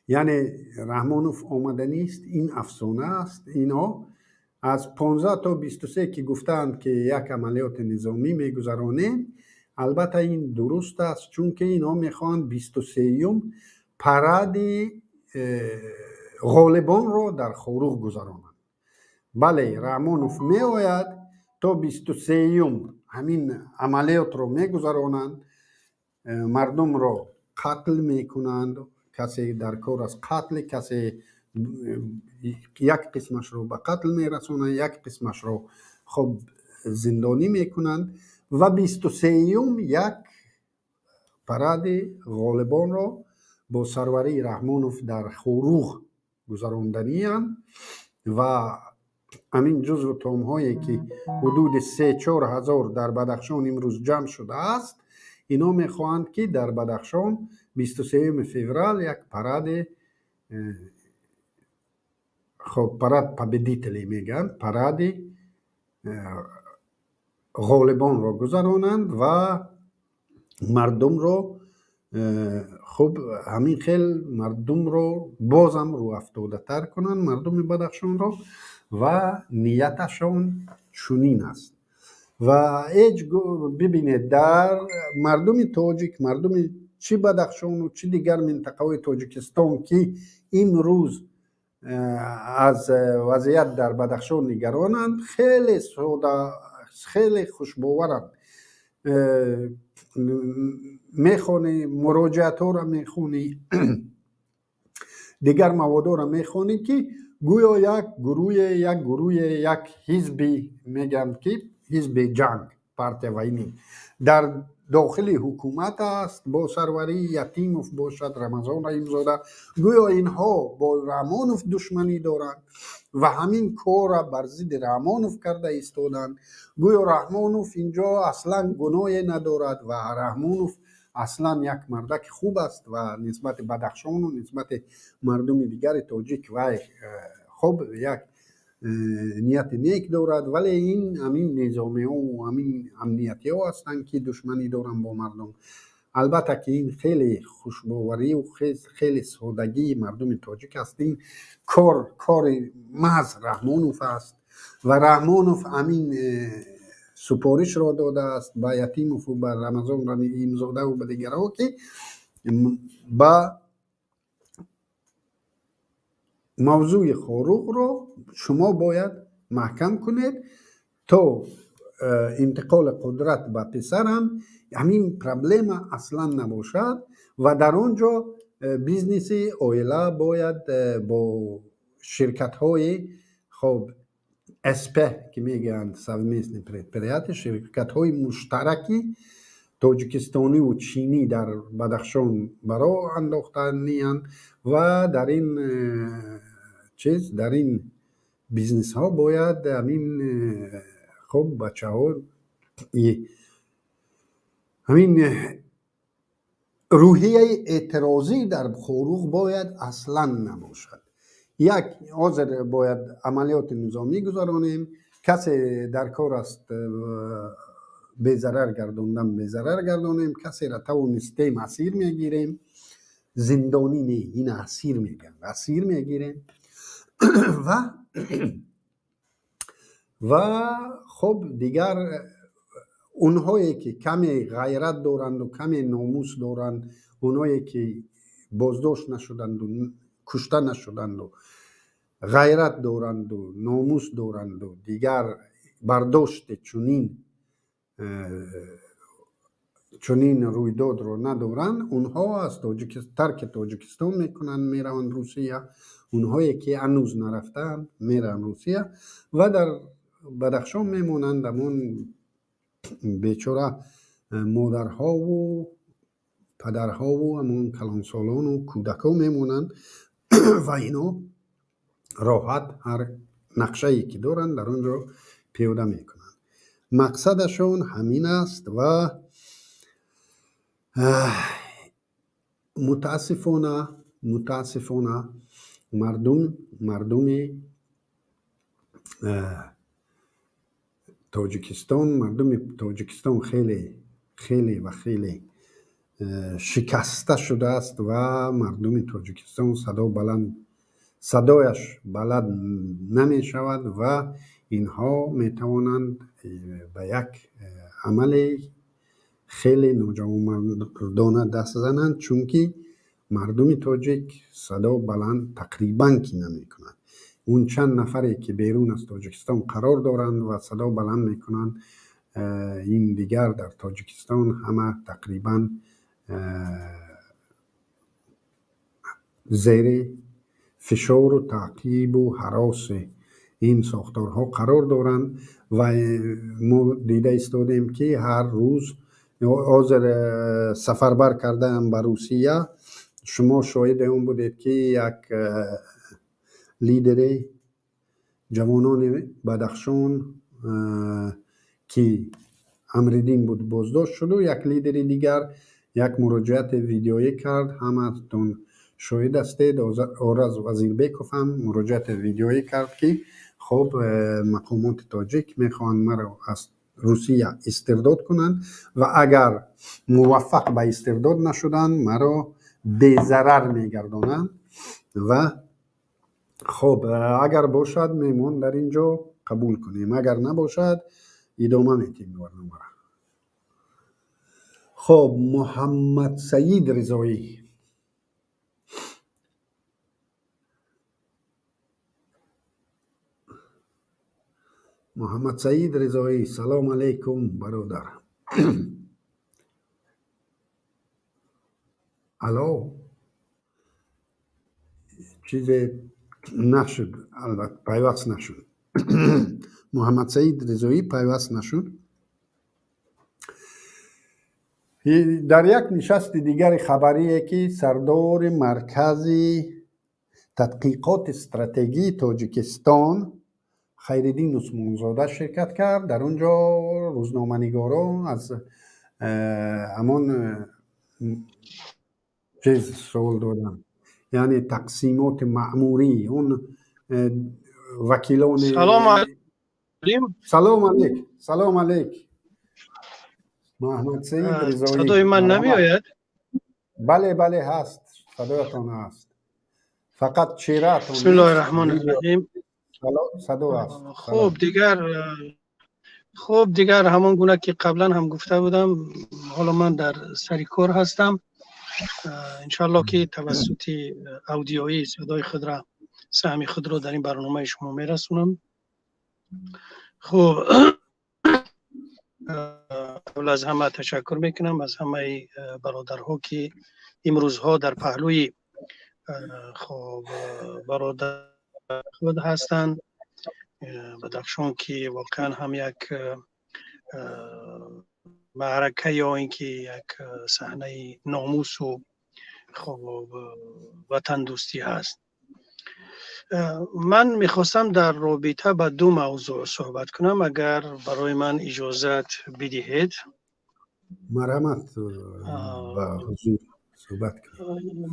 Яъне Раҳмонов омаданист, ин афсона аст. Ино аз 15 то 23, ки гуфтаанд, ки як амалиёти низомӣ мегузаронем, албатта ин дуруст аст, чунки инҳо мехоҳанд 23-юм паради ғолибонро дар Хоруғ гузаронанд. Бале, Раҳмонов меояд, то 23-юм ҳамин амалиётро мегузаронанд, мардумро қатл мекунанд, касе дар кор аст қатли касе, як қисмашро ба қатл мерасонанд, як қисмашро хоб зиндонӣ мекунанд ва 23-юм як паради ғолибонро бо сарварии Раҳмонов дар Хоруғ гузаронданианд. Ва ҳамин ҷузву томҳое, ки ҳудуди 3-4 ҳазор дар Бадахшон имрӯз ҷамъ шудааст, ино мехоҳанд, ки дар Бадахшон 23-юми феврал як паради хоб, парад победителей мегӯянд, паради ғолибонро гузаронанд ва мардумро Хуб, ҳамин хел мардумро бозам рӯҳафтодатар кунанд, мардуми Бадахшонро, ва нияташон чунин аст. Ва ҳеҷ бибинед, дар мардуми тоҷик, мардуми чӣ Бадахшону чӣ дигар минтақаҳои Тоҷикистон, ки имрӯз аз вазъият дар Бадахшон нигаронанд, хеле сода, хеле хушбоваранд. Мехонӣ муроҷиатҳоро, мехонӣ дигар маводҳоро, мехонӣ, ки гӯё як гурӯҳе, як ҳизби, мегӯянд, ки ҳизби ҷанг, партия войны, дар дохили ҳукумат аст бо сарварии Ятимов бошад, Рамазон Раҳимзода. Гӯё инҳо бо Раҳмонов душманӣ доранд ва ҳамин корра бар зидди Раҳмонов карда истоданд. Гӯё Раҳмонов инҷо аслан гуноҳе надорад ва Раҳмонов аслан як мардаки хуб аст ва нисбати Бадахшону нисбати мардуми дигари тоҷик вай хуб як нияти нек дорад, вале ин ҳамин низомиҳо, ҳамин амниятиҳо ҳастанд, ки душманӣ доранд бо мардум. Албатта, ки ин хеле хушбоварию хеле содагии мардуми тоҷик аст. Ин кор кори маҳз Раҳмонов аст ва Раҳмонов ҳамин супоришро додааст ба Ятимову ба Рамазон Раҳимзодаву ба дигарҳо, ки ба мавзӯи Хоруғро шумо бояд маҳкам кунед то интиқоли қудрат ба писарам ҳамин проблема аслан набошад ва дар он ҷо бизнеси оила бояд бо ширкатҳои, хоб, СП, ки мегӯянд, совместный предприятие, ширкатҳои муштараки тоҷикистониву чинӣ дар Бадахшон ба роҳ андохтаниянд ва дар ин чиз, дар ин бизнесҳо бояд ҳамин, хуб, бачаҳо, ҳамин рӯҳияи эътирозӣ дар Хоруғ бояд аслан набошад. Як ҳозир бояд амалиёти низомӣ гузаронем, касе дар кор аст безарар гардондан, безарар гардонем, касеро тавонистем, асир мегирем, зиндонӣ не, ин асир мегӯянд, асир мегирем ва хуб, дигар онҳое ки каме ғайрат доранду каме номус доранд, онҳое ки боздошт нашуданду, кушта нашуданду, ғайрат доранду, номус доранду, дигар бардошти чунин рӯйдодро надоранд, онҳо аз тарки Тоҷикистон мекунанд, мераванд Русия. Онҳое ки ҳанӯз нарафтаанд, мераванд Русия ва дар Бадахшон мемонанд. Ҳамон бечора модарҳову падарҳову ҳамон калонсолону кӯдакҳо мемонанд ва ино роҳат ҳар нақшае ки доранд, дар он ҷо пиёда мекунанд. Мақсадашон ҳамин аст ва мутаассифона мардуми Тоҷикистон, мардуми Тоҷикистон хеле, хеле ва хеле шикаста шудааст ва мардуми Тоҷикистон садо баланд, садояш баланд намешавад ва инҳо метавонанд ба як амали хеле ноҷавонмардона даст зананд, чунки мардуми тоҷик садо баланд тақрибан ки намекунад. Он чанд нафаре ки берун аз Тоҷикистон қарор доранд ва садо баланд мекунанд, ин дигар дар Тоҷикистон ҳама тақрибан зери фишору таъқибу ҳароси ин сохторҳо қарор доранд. Ва мо дида истодем, ки ҳар рӯз ҳозир сафарбар кардаам ба Русия. Шумо шоҳиди он будед, ки як лидери ҷавонони Бадахшон, ки Амриддин буд, боздошт шуду як лидери дигар як муроҷиати видеоӣ кард. Ҳаматон шоҳид ҳастед. Ораз Вазирбеков ҳам муроҷиати видеоӣ кард, ки хуб, мақомоти тоҷик мехоҳанд маро аз Русия истирдод кунанд ва агар муваффақ ба истирдод нашуданд, маро безарар мегардонанд. Ва хоб, агар бошад, меҳмон дар ин ҷо қабул кунем, агар набошад, идома медиҳем барномаро. Хоб, Муҳаммадсаид Ризоӣ. Муҳаммадсаид Ризоӣ, салом алейкум, бародар. Алло, чизе нашуд, албатта пайваст нашуд. Муҳаммадсаид Ризоӣ пайваст нашуд. Дар як нишасти дигари хабарие, ки сардори Маркази тадқиқоти стратегии Тоҷикистон Хайриддин Усмонзода ширкат кард, дар он ҷо рӯзноманигорон аз ҳамон чиз суол доданд, яъне тақсимоти маъмурӣ, он вакилони Салом алейк, салом алейк, Муҳаммадсаид Ризоӣ. Садои ман намеояд? Бале, бале, ҳаст, садоятон ҳаст, фақат чеҳраатон. Бисмиллоҳи раҳмони раҳим. Садо ҳаст. Хуб, дигар ҳамон гуна ки қаблан ҳам гуфта будам, ҳоло ман дар сари кор ҳастам. Иншоалло ки тавассути аудиоӣ садои худро, саҳми худро дар ин барномаи шумо мерасонам. Хуб, аввал аз ҳама ташаккур мекунам аз ҳамаи бародарҳо, ки имрӯзҳо дар паҳлӯи хоб бародар худ ҳастанд, Бадахшон, ки воқеан ҳам як маърака ё ин ки як саҳнаи номусу хоб ватандӯстӣ ҳаст. Ман мехостам дар робита ба ду мавзӯъ суҳбат кунам, агар барои ман иҷозат бидиҳед. Марҳамат, ба ҳузур суҳбат кунед.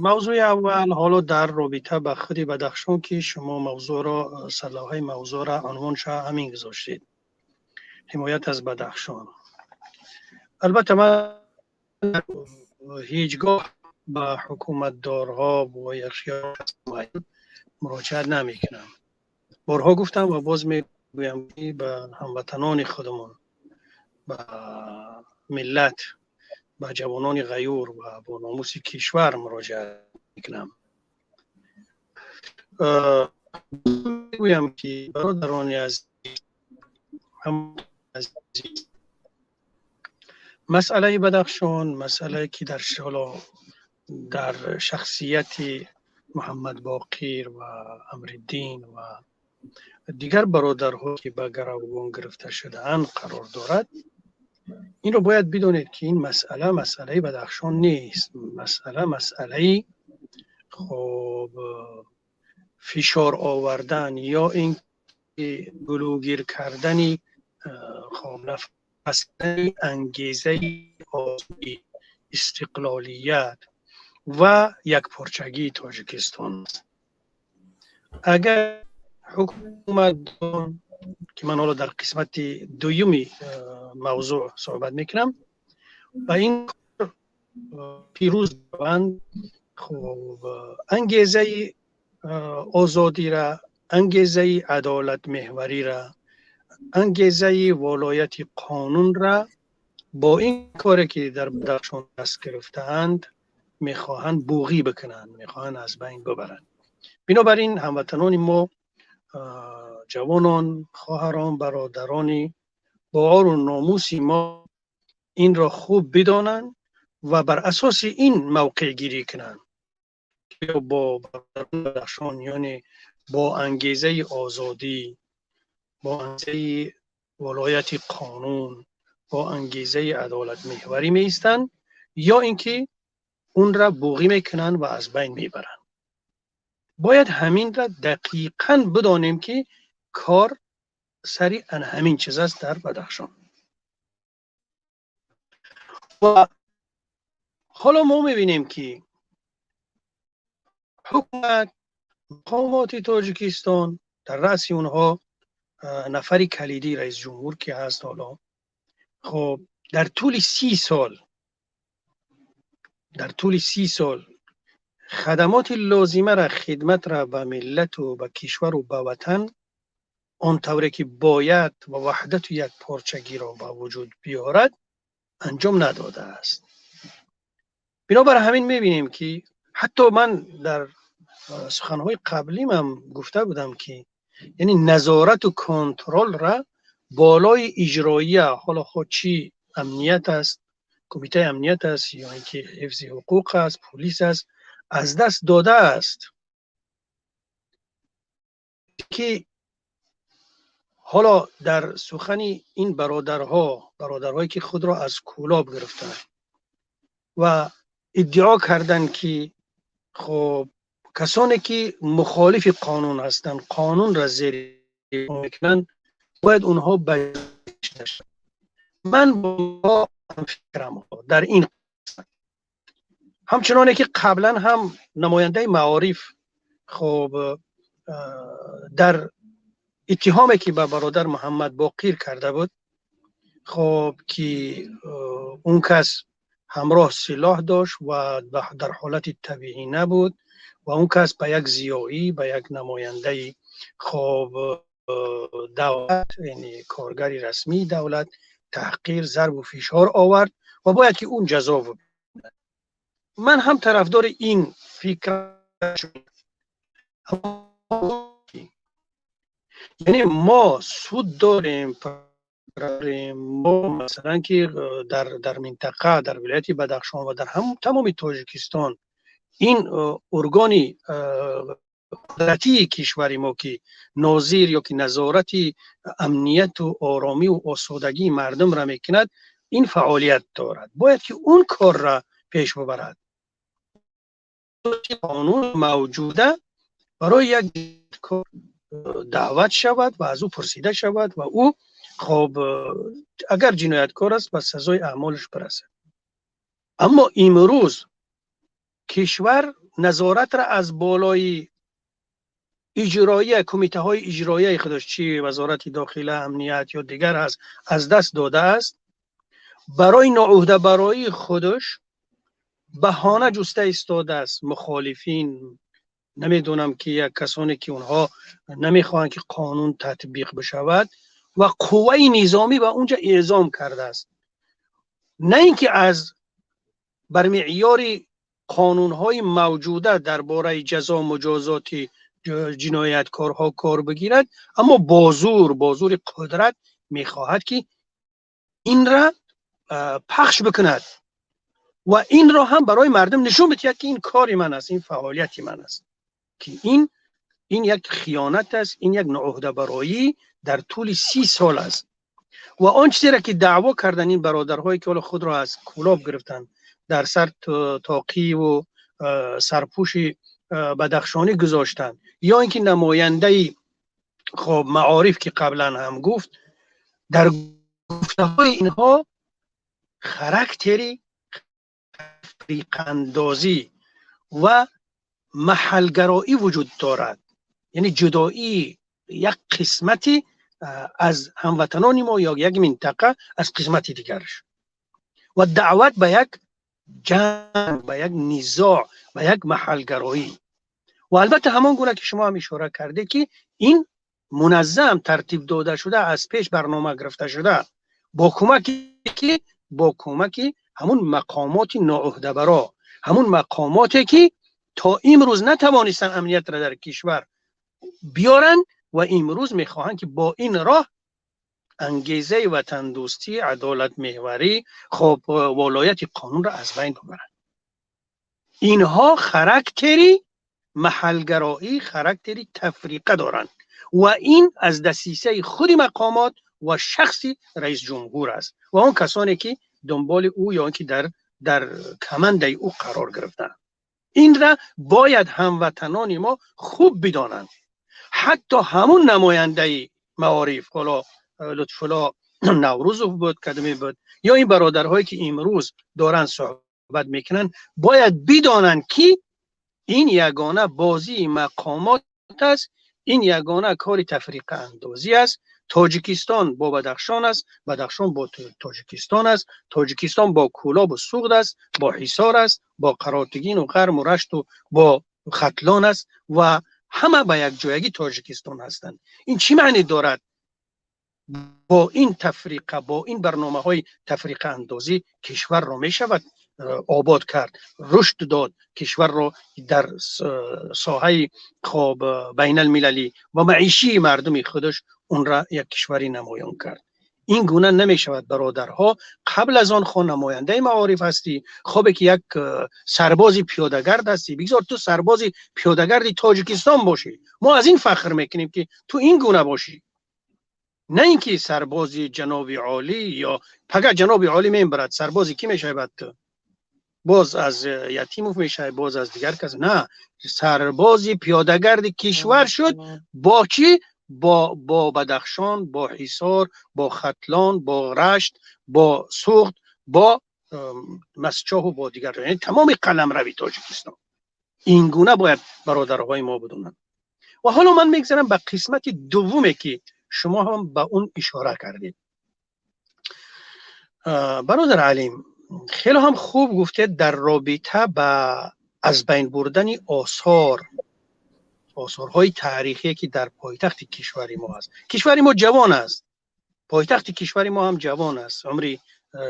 Мавзӯи аввал ҳоло дар робита ба худи Бадахшон, ки шумо мавзӯъро, сарлавҳаи мавзӯъро, унвонша ҳамин гузоштед, ҳимоят аз Бадахшон. Албатта, ман ҳеҷ гоҳ ба ҳукуматдорҳо бо муроҷиат намекунам. Борҳо гуфтам ва боз мегӯям, ки ба ҳамватанони худамон, ба миллат, ба ҷавонони ғаюр ва бо номуси кишвар муроҷиат мекунам. Мегӯям, ки бародарони азиз, масъалаи Бадахшон, масъалае ки дар ҳоло дар шахсияти Муҳаммад Боқир ва Амриддин ва дигар бародарҳо, ки ба гаравгон гирифта шудаанд, қарор дорад, инро бояд бидонед, ки ин масъала масъалаи Бадахшон нест. Масъала масъалаи хоб фишор овардан ё ин ки гулӯгир кардани, хоб нафас ангезаи озодӣ, истиқлолият ва якпорчагии Тоҷикистон аст. Агар ҳукумат, ки ман ҳоло дар қисмати дуюми мавзӯъ суҳбат мекунам, ба ин пирӯз шаванд, хуб ангезаи озодира, ангезаи адолатмеҳварира, ангезаи волояти қонунра бо ин коре ки дар Бадахшон даст гирифтаанд, мехоҳанд буғӣ бикунанд, мехоҳанд аз байн бибаранд. Бинобар ин, ҳамватанони мо, ҷавонон, хоҳарон, бародарони бо ору номуси мо инро хуб бидонанд ва бар асоси ин мавқеъгирӣ кунанд, бо Бадахшон, яъне бо ангезаи озодӣ, бо ангезаи волояти қонун, бо ангезаи адолатмеҳварӣ меистанд ё ин ки онра буғӣ мекунанд ва аз байн мебаранд. Бояд ҳаминра дақиқан бидонем, ки кор сари ана ҳамин чиз аст дар Бадахшон. Ва ҳоло мо мебинем, ки ҳукумат, мақомоти Тоҷикистон, дар раъси онҳо нафари калидӣ, раисҷумҳур ки ҳаст ҳоло. Хуб, дар тӯли 30 сол, дар тӯли 30 сол хадамоти лозимаро, хидматро ба миллату ба кишвару ба ватан он тавре ки бояд ва ваҳдату якпорчагиро ба вуҷуд биёрад, анҷом надодааст. Бинобар ҳамин мебинем, ки ҳатто ман дар суханҳои қаблимам гуфта будам, ки яъне назорату контролра болои иҷроия, ҳоло хоҳ чӣ амният аст, кумитаи амният аст ё ин ки ҳифзи ҳуқуқ аст, пулис аст, аз даст додааст, ки ҳоло дар сухани ин бародарҳо, бародарҳое ки худро аз Кӯлоб гирифтанд ва иддао карданд, ки хуб, касоне ки мухолифи қонун ҳастанд, қонунро зери мекунанд, бояд онҳо ба ман бо фикрам дар ин ҳамчуноне ки қаблан ҳам намояндаи маориф, хуб, дар иттиҳоме ки ба бародар Муҳаммад Боқир карда буд, хуб, ки он кас ҳамроҳ силоҳ дошт ва дар ҳолати табиӣ набуд ва он кас ба як зиёӣ, ба як намояндаи, хуб, давлат, яъне коргари расмии давлат, таҳқир, зарбу фишор овард ва бояд ки он ҷазо бибинад. Ман ҳам тарафдори ин фикр, яъне мо суд дорем, мо масалан ки дар минтақа, дар вилояти Бадахшон ва дар тамоми Тоҷикистон ин органи қудратии кишвари мо, ки нозир ё ки назорати амнияту оромиву осудагии мардумро мекунад, ин фаъолият дорад, бояд ки он корра пеш бубарад. Қонун мавҷуда, барои як кор даъват шавад ва аз ӯ пурсида шавад ва ӯ, хоб, агар ҷинояткор аст, ба сазои аъмолаш бирасад. Аммо имрӯз кишвар назоратро аз болои иҷроия, кумитаҳои иҷроияи худаш, чи Вазорати дохила, амният ё дигар аст, аз даст додааст. Барои ноуҳдабароии худаш баҳона ҷуста истодааст. Мухолифин, намедонам ки як касоне ки онҳо намехоҳанд ки қонун татбиқ бишавад, ва қувваи низомӣ ба онҷа эъзом кардааст, на ин ки аз бар меъёри қонунҳои мавҷуда дар бораи ҷазо муҷозоти ҷинояткорҳо кор бигирад, аммо бо зур, бо зури қудрат мехоҳад ки инра пахш бикунад ва инро ҳам барои мардум нишон бидиҳад, ки ин кори ман аст, ин фаъолияти ман аст, ки ин як хиёнат аст, ин як ноуҳдабароӣ дар тӯли 30 сол аст. Ва он чизеро ки даъво карданд ин бародарҳое ки ҳоло худро аз Кӯлоб гирифтанд, дар сар тоқиву сарпӯши бадахшонӣ гузоштанд, ё ин ки намояндаи, хоб, маориф, ки қаблан ҳам гуфт, дар гуфтаҳои инҳо характери тафриқаандозӣ ва маҳалгароӣ вуҷуд дорад, яъне ҷудоии як қисмати аз ҳамватанони мо ё як минтақа аз қисмати дигараш ва даъват ба як ҷанг, ба як низоъ, ба як маҳалгароӣ. Ва албатта, ҳамон гуна ки шумо ҳам ишора кардед, ки ин муназзам тартиб дода шуда, аз пеш барнома гирифта шуда, бо кӯмаки ҳамун мақомоти ноуҳдабаро, ҳамун мақомоте ки то имрӯз натавонистанд амниятро дар кишвар биёранд ва имрӯз мехоҳанд ки бо ин роҳ ангезаи ватандӯстӣ, адолатмеҳварӣ, хоб, волояти қонунро аз байн бибаранд. Инҳо характери маҳалгароӣ, характери тафриқа доранд ва ин аз дасисаи худи мақомот ва шахси раисҷумҳур аст ва он касоне ки дунболи ӯ ё ин ки дар камандаи ӯ қарор гирифтаанд. Инра бояд ҳамватанони мо хуб бидонанд. Ҳатто ҳамун намояндаи маориф, ҳоло Лутфулло Наврӯзов буд, кадоме буд, ё ин бародарҳое ки имрӯз доранд суҳбат мекунанд, бояд бидонанд, ки ин ягона бозии мақомот аст, ин ягона кори тафриқаандозӣ аст. Тоҷикистон бо Бадахшон аст, Бадахшон бо Тоҷикистон аст, Тоҷикистон бо Кӯлобу Суғд аст, бо Ҳисор аст, бо Қаротигину Ғарму Рашту бо Хатлон аст ва ҳама ба якҷоягӣ Тоҷикистон ҳастанд. Ин чӣ маъне дорад? Бо ин тафриқа, бо ин барномаҳои тафриқаандозӣ кишварро мешавад обод кард, рушд дод кишварро дар соҳаи хоб байналмилалӣ ва маишии мардуми худаш, онра як кишвари намоён кард. Ин гуна намешавад, бародарҳо. Қабл аз он хо намояндаи маориф ҳастӣ, хобе ки як сарбози пиёдагард ҳастӣ, бигзор ту сарбози пиёдагарди Тоҷикистон бошӣ. Мо аз ин фахр мекунем, ки ту ин гуна бошӣ, на ин ки сарбози ҷаноби олӣ ё пага ҷаноби олӣ мебарад. Сарбози кӣ мешавад ту? Боз аз Ятимов мешавад, боз аз дигар кас? На, сарбози пиёдагарди кишвар шуд. Бо чӣ? Бо Бадахшон, бо Ҳисор, бо Хатлон, бо Рашт, бо Суғд, бо Мастчоҳу бо дигар, яъне тамоми қаламрави Тоҷикистон. Ин гуна бояд бародарҳои мо бидонанд. Ва ҳоло ман мегзарам ба қисмати дуввуме, ки шумо ҳам ба он ишора кардед. Бародар Алим, хеле ҳам хуб гуфтед дар робита ба аз байн бурдани осор, осорҳои таърихие, ки дар пойтахти кишвари мо аст. Кишвари мо ҷавон аст, пойтахти кишвари мо ҳам ҷавон аст, умри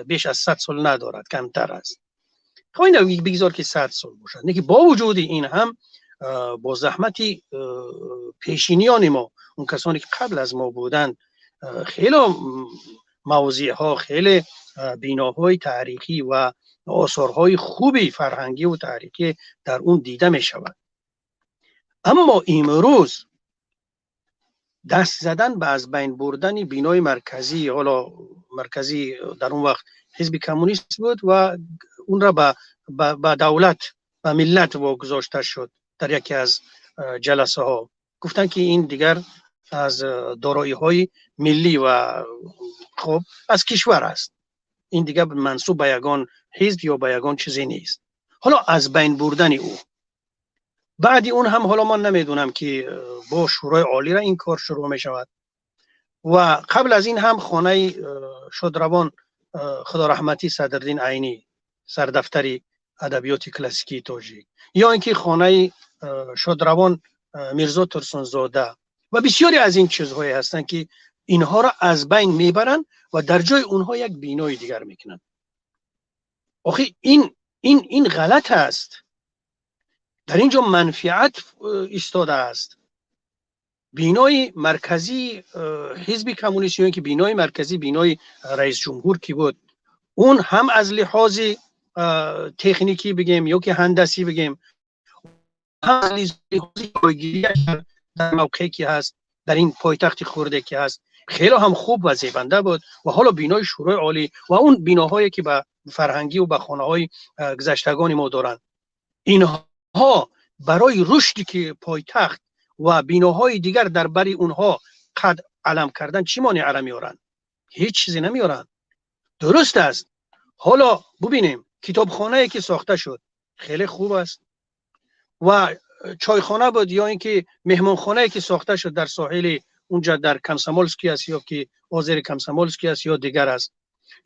беш аз 100 сол надорад, камтар аст. Хоб, бигзор ки 100 сол бошад, лекин бо вуҷуди ин ҳам бо заҳмати пешиниёни мо, он касоне ки қабл аз мо буданд, хеле мавзеъҳо, хеле биноҳои таърихӣ ва осорҳои хуби фарҳангӣ ва таърихӣ дар он дида мешавад. Аммо имрӯз даст задан ба аз байн бурдани бинои марказӣ, ҳоло марказӣ дар он вақт ҳизби коммунист буд ва онра ба давлат, ба миллат вогузошта шуд. Дар яке аз ҷаласаҳо гуфтанд, ки ин дигар аз дороиҳои миллӣ ва хуб аз кишвар аст, ин дигар мансуб ба ягон ҳизб ё ба ягон чизе нест. Ҳоло аз байн бурдани ӯ, баъди он ҳам ҳоло ман намедонам, ки бо Шӯрои Олира ин кор шурӯъ мешавад. Ва қабл аз ин ҳам хонаи шодравон, худо раҳматӣ, Садриддин Айнӣ, сардафтари адабиёти классикии тоҷик, ё ин ки хонаи шодравон Мирзо Турсунзода ва бисёре аз ин чизҳое ҳастанд, ки инҳоро аз байн мебаранд ва дар ҷои онҳо як бинои дигар мекунанд. Охи ин ғалат аст. Дар ин ҷо манфиат истодааст. Бинои марказии ҳизби коммунист ё ин ки бинои марказӣ, бинои раисҷумҳур ки буд, он ҳам аз лиҳози техникӣ бигем ё ки ҳандасӣ бигем, ҳам аз лиҳози ҷойгириаш дар мавқее ки ҳаст, дар ин пойтахти хурде ки ҳаст, хеле ҳам хуб ва зебанда буд. Ва ҳоло бинои Шӯрои Олӣ ва он биноҳое ки ба фарҳангӣ ва ба хонаҳои гузаштагони мо доранд, инҳо барои рушди ки пойтахт ва биноҳои дигар дар бари онҳо қад алам кардан чӣ монеара меоранд? Ҳеҷ чизе намеоранд. Дуруст аст, ҳоло бубинем, китобхонае ки сохта шуд, хеле хуб аст ва чойхона буд ё ин ки меҳмонхонае ки сохта шуд дар соҳили унҷа, дар Комсомолский аст ё ки озери Комсомолский аст ё дигар аст,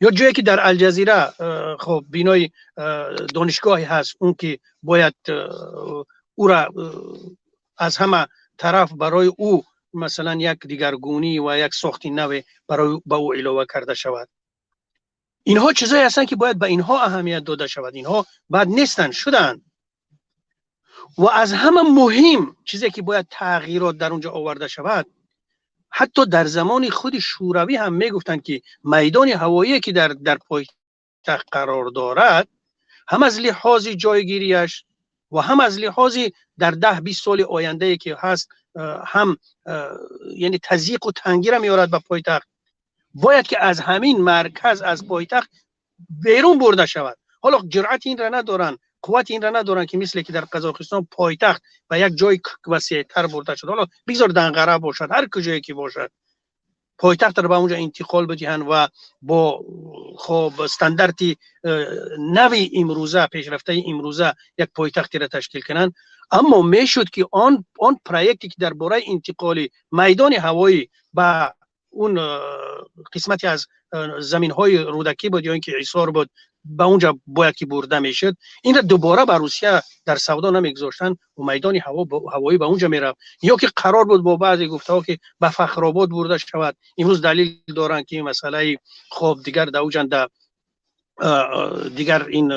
ё ҷое ки дар Алҷазира хоб бинои донишгоҳе ҳаст, он ки бояд ӯра аз ҳама тараф барои ӯ масалан як дигаргунӣ ва як сохти наве барои ба ӯ илова карда шавад. Инҳо чизое ҳастанд, ки бояд ба инҳо аҳамият дода шавад. Инҳо бад нестанд, шуданд. Ва аз ҳама муҳим чизе ки бояд тағйирот дар он ҷо оварда шавад, ҳатто дар замони худи Шӯравӣ ҳам мегуфтанд, ки майдони ҳавоие ки дар пойтахт қарор дорад, ҳам аз лиҳози ҷойгириаш ва ҳам аз лиҳози дар 10-20 соли ояндае ки ҳаст, ҳам яъне тазйиқу тангира меорад ба пойтахт, бояд ки аз ҳамин марказ, аз пойтахт берун бурда шавад. Ҳоло ҷуръати инра надоранд, қуввати инра надоранд, ки мисле ки дар Қазоқистон пойтахт ба як ҷои васеътар бурда шуд. Ҳоло бигзор Данғара бошад, ҳар куҷое ки бошад, пойтахтро ба онҷо интиқол бидиҳанд ва бо хоб стандарти нави имрӯза, пешрафтаи имрӯза як пойтахтиро ташкил кунанд. Аммо мешуд, ки он проекте ки дар бораи интиқоли майдони ҳавоӣ ба اون قسمتی از زمین های رودکی بود یا اینکه حصار بود، به اونجا باید که برده میشد، این را دوباره به روسیه در سودا نمیگذاشتن و میدان هوایی به اونجا میرفت. یا که قرار بود با بعضی گفته ها که به فخرآباد برده شود. امروز دلیل دارن که این مسئله خب دیگر در اونجا دیگر این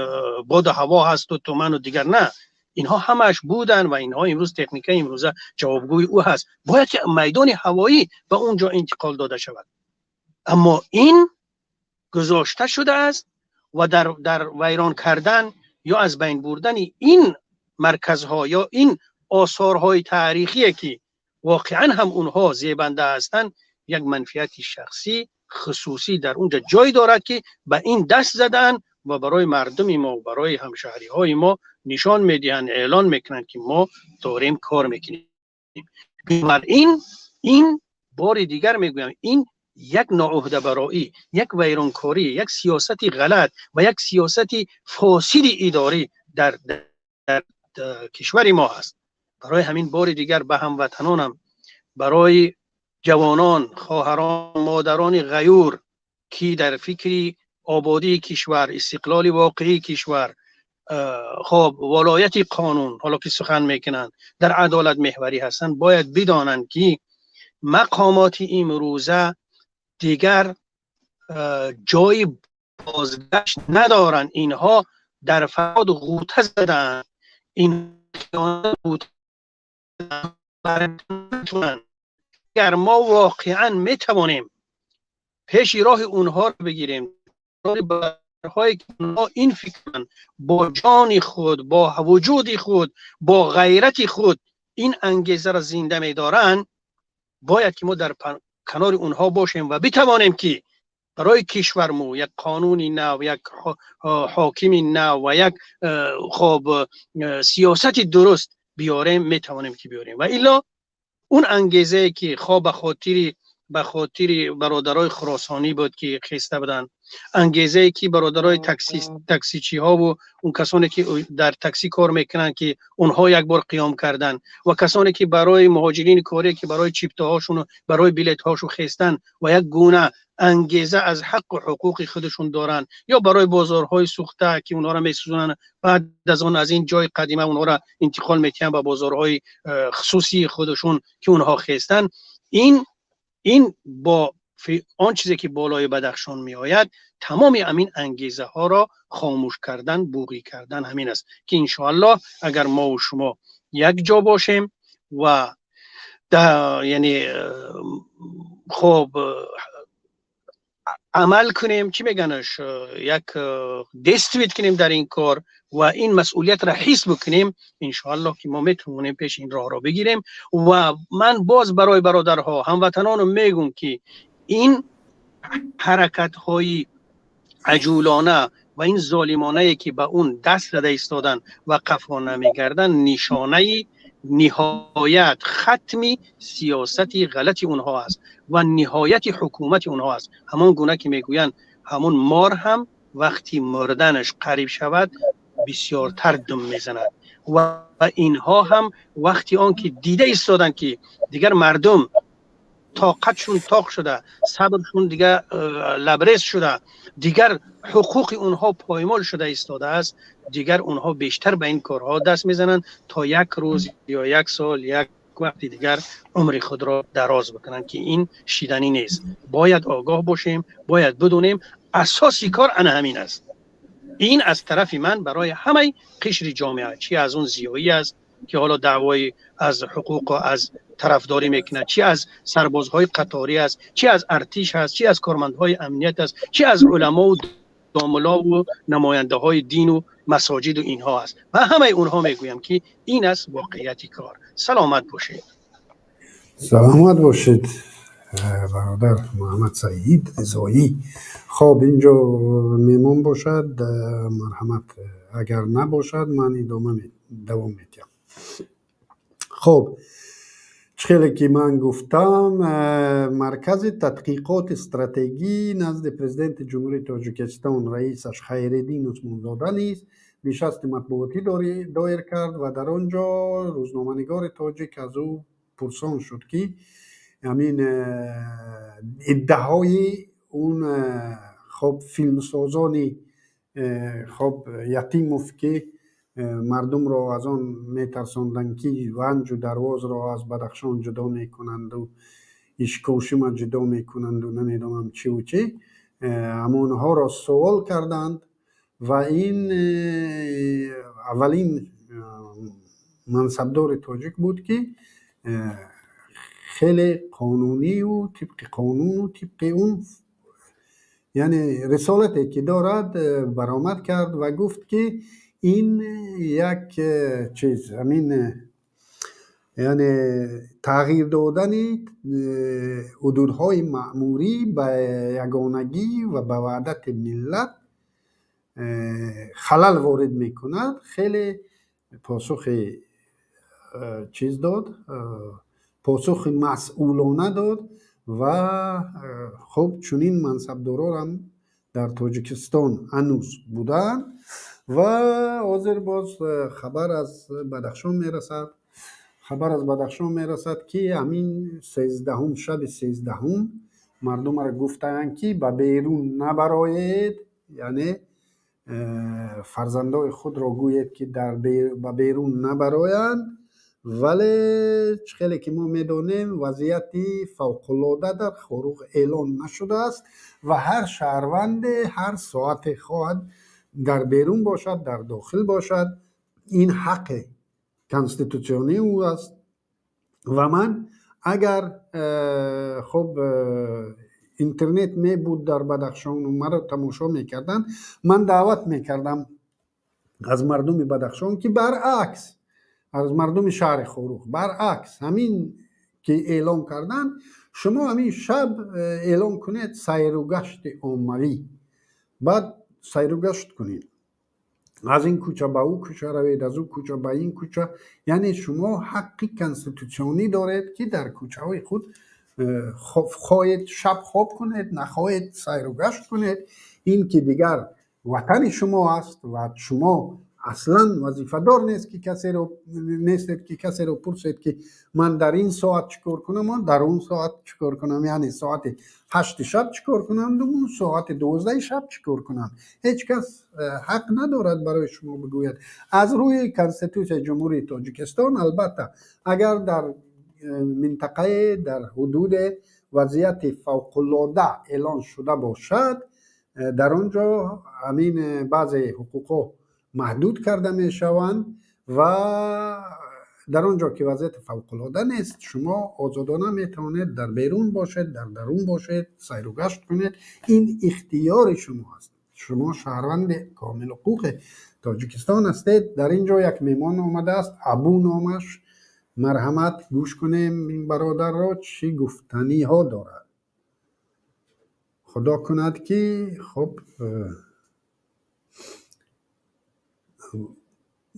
باد هوا هست و تومن و دیگر نه، اینها همش بودن و اینها امروز تکنیک امروزه جوابگوی او هست. باید که میدان هوایی به اونجا انتقال داده شود، اما این گذاشته شده است و در ویران کردن یا از بین بردن این مرکزها یا این آثارهای تاریخی که واقعا هم اونها زیبنده هستند، یک منفعت شخصی خصوصی در اونجا جای دارد که به این دست زدن و برای مردم ما و برای همشهری های ما نشان میدهند، اعلان میکنند که ما داریم کار میکنیم. بنابراین این بار دیگر میگویم، این یک ناعهده برایی، یک ویرانکاری، یک سیاست غلط و یک سیاست فاسد اداری در کشور ما هست. برای همین بار دیگر به هموطنانم، برای جوانان، خواهران، مادران غیور که در فکر آبادی کشور، استقلال واقعی کشور، خب ولایت قانون حالا که سخن میکنند، در عدالت محوری هستند، باید بدانند که مقامات امروزه دیگر جای بازگشت ندارند. اینها در فساد غوطه زدند، این غوطه اگر ما واقعا میتوانیم پیش راه اونها رو بگیریم، برهای که اونها این فکرن با جان خود، با وجود خود، با غیرت خود این انگیزه را زنده می‌دارن، باید که ما در کنار اونها باشیم و بتوانیم که برای کشورمو یک قانون نو، یک حاکم نو و یک خب سیاست درست بیاریم، میتوانیم که بیاریم. و الا اون انگیزه که خواه به خاطر برادرای خراسانی بود که خسته بودن، انگیزه که برادرای تاکسیچی ها و اون کسانی که در تاکسی کار میکنن که اونها یک بار قیام کردن، و کسانی که برای مهاجرین کاری که برای چیپته هاشون و برای بلیت هاشون خستن و یک گونه انگیزه از حق و حقوق خودشون دارن، یا برای بازارهای سوخته که اونها را میسوزونن، بعد از آن از این جای قدیمه اونها را انتقال میتین به بازارهای خصوصی خودشون که اونها خستن، این با آن چیزی که بالای بدخشان می آید، تمام همین انگیزه ها را خاموش کردن، بوغی کردن همین است که انشاءالله اگر ما و شما یک جا باشیم و یعنی خب عمل کنیم، چی میگنش، یک دستوید کنیم در این کار و این مسئولیت را حس بکنیم، انشاءالله که ما میتونیم پیش این راه را بگیریم. و من باز برای برادرها هموطنانم میگم که این حرکت های عجولانه و این ظالمانه که به اون دست زده ایستادن و قفا نمیگردن، نشانه نهایت ختم سیاست غلط اونها است و نهایت حکومت اونها است. همان گونه که میگویند همون مار هم وقتی مردنش قریب شود بسیارتر دم میزند، و اینها هم وقتی آن که دیده ایستادن که دیگر مردم طاقتشون طاق شده، صبرشون دیگر لبریز شده، دیگر حقوق اونها پایمال شده ایستاده است، دیگر اونها بیشتر به این کارها دست میزنند تا یک روز یا یک سال یک وقت دیگر عمر خود را دراز بکنند که این شیدنی نیست. باید آگاه باشیم، باید بدونیم اساسی کار انا همین است. این از طرف من برای همه قشر جامعه، چی از اون زیایی است که حالا دعوای از حقوق و از طرفداری میکنه، چی از سربازهای قطاری است، چی از ارتش است، چی از کارمندهای امنیت است، چی از علما و داملا و نماینده های دین و مساجد و اینها است. و همه اونها میگویم که این است واقعیت کار. سلامت باشید. سلامت باشید برادر محمد سعید رضایی. خب اینجا میمون باشد، مرحمت. اگر نباشد من ادامه دوام میدم. خب چخیلی که من گفتم، مرکز تحقیقات استراتژی نزد پرزیدنت جمهوری تاجیکستان رئیسش خیرالدین عثمانزاده نیز نشست مطبوعاتی دایر کرد و در آنجا روزنامه‌نگار تاجیک از او پرسان شد که Ҳамин иддаҳои он, хоб, филмсозони, хоб, Ятимов, ки мардумро аз он метарсонданд, ки Ванҷу Дарвозро аз Бадахшон ҷудо мекунанду Ишкошима ҷудо мекунанду намедонам чиву чӣ, ҳамонҳоро суол карданд. Ва ин аввалин мансабдори тоҷик буд, ки хеле қонунию тибқи қонуну тибқи он, яъне рисолате ки дорад, баромад кард ва гуфт, ки ин як чиз, ҳамин, яъне тағйир додани ҳудудҳои маъмурӣ ба ягонагӣ ва ба ваҳдати миллат халал ворид мекунад. Хеле посухи чиз дод, посухи масъулона дод. Ва хуб, чунин мансабдорорам дар Тоҷикистон ҳанӯз буданд. Ва ҳозир боз хабар аз Бадахшон мерасад, хабар аз Бадахшон мерасад, ки ҳамин 13-ум, шаби 13-ум мардумро гуфтаанд, ки ба берун набароед, яъне фарзандои худро гӯед, ки ба берун набароянд. Вале чӣ хеле ки мо медонем, вазъияти фавқулода дар Хоруғ эълон нашудааст ва ҳар шаҳрванде ҳар соате хоҳад дар берун бошад, дар дохил бошад, ин ҳаққи конститутсионии ӯ аст. Ва ман агар, хуб, интернет мебуд дар Бадахшону маро тамошо мекарданд, ман даъват мекардам аз мардуми Бадахшон, ки баръакс, аз мардуми шаҳри Хоруғ, баръакс ҳамин ки эълон карданд, шумо ҳамин шаб эълон кунед сайру гашти оммавӣ, баъд сайру гашт кунед, аз ин кӯча ба ӯ кӯча равед, аз ӯ кӯча ба ин кӯча. Яъне шумо ҳаққи конститутсионӣ доред, ки дар кӯчаҳои худ хоҳед шаб хоб кунед, нахоҳед сайру гашт кунед. Ин ки дигар ватани шумо аст ва шумо аслан вазифадор нест ки касеро нестед, ки касеро пурсед, ки ман дар ин соат чӣ кор кунам, дар он соат чӣ кор кунам, яъне соати 8-и шаб чӣ кор кунам, соати 12-и шаб чӣ кор кунам. Ҳеҷ кас ҳақ надорад барои шумо бигӯяд. Аз рӯи Конститутсияи Ҷумҳурии Тоҷикистон, албатта, агар дар минтақае, дар ҳудуде вазъияти фавқулода эълон шуда бошад, дар он ҷо ҳамин баъзе ҳуқуқҳо маҳдуд карда мешаванд. Ва дар он ҷо ки вазъияти фавқулода нест, шумо озодона метавонед дар берун бошед, дар дарун бошед, сайру гашт кунед. Ин ихтиёри шумо аст, шумо шаҳрванди комилҳуқуқи Тоҷикистон ҳастед. Дар ин ҷо як меҳмон омадааст, Абу номаш. Марҳамат, гӯш кунем ин бародарро, чӣ гуфтаниҳо дорад. Худо кунад, ки хуб,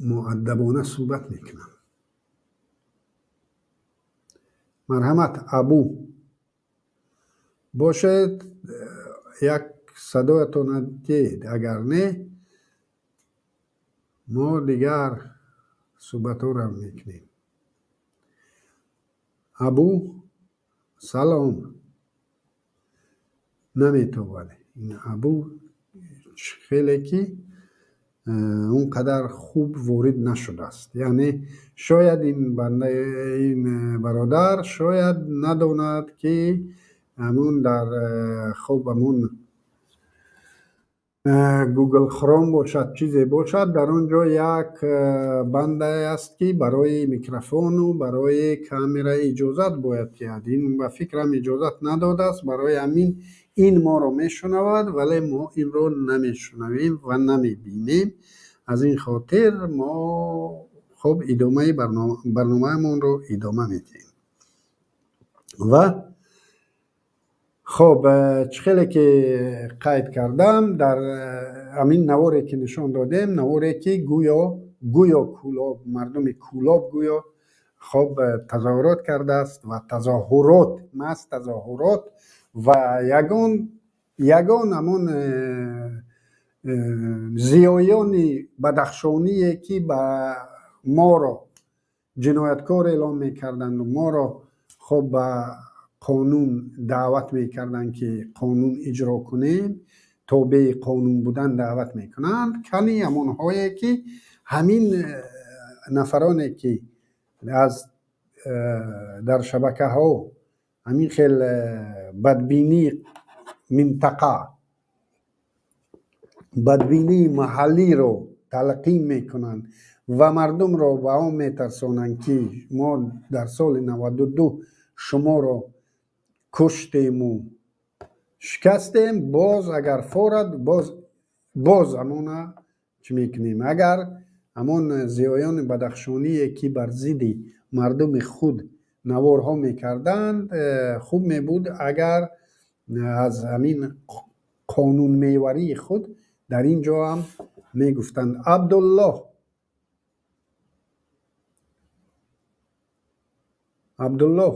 муаддабона суҳбат мекунам. Марҳамат, Абу бошед, як садоятона диҳед, агар не, мо дигар суҳбатҳоро мекунем. Абу, салом. Наметавонад ин Абу, хеле ки он қадар хуб ворид нашудааст, яъне шояд ин банда, ин бародар шояд надонад, ки ҳамун дар, хуб, ҳамун Гугл Хром бошад, чизе бошад, дар он ҷо як бандае аст, ки барои микрофону барои камера иҷозат бояд диҳад. Ин ба фикрам иҷозат надодааст, барои ҳамин ин моро мешунавад, вале мо инро намешунавем ва намебинем. Аз ин хотир мо, хуб, идомаи барномаамонро идома медиҳем. Ва хуб, чӣ хеле ки қайд кардам, дар ҳамин наворе ки нишон додем, наворе ки гӯё Кӯлоб, мардуми Кӯлоб гӯё, хуб, тазоҳурот кардааст ва тазоҳурот, маҳз тазоҳурот ва ягон ҳамон зиёёни бадахшоние, ки ба моро ҷинояткор эълон мекарданду моро, хуб, ба Қонун даъват мекарданд, ки қонун иҷро кунем, тобеи қонун будан даъват мекунанд. Кани ҳамонҳое ки ҳамин нафароне ки аз дар шабакаҳо ҳамин хел бадбинии минтақа, бадбинии маҳаллиро талқин мекунанд ва мардумро ба он метарсонанд, ки мо дар соли 92 шуморо куштему шикастем, боз агар форад, боз ҳамона чӣ мекунем. Агар ҳамон зиёёни бадахшоние ки бар зидди мардуми худ наворҳо мекарданд, хуб мебуд, агар аз ҳамин қонунмеварии худ дар ин ҷо ҳам мегуфтанд. Абдуллоҳ, Абдуллоҳ,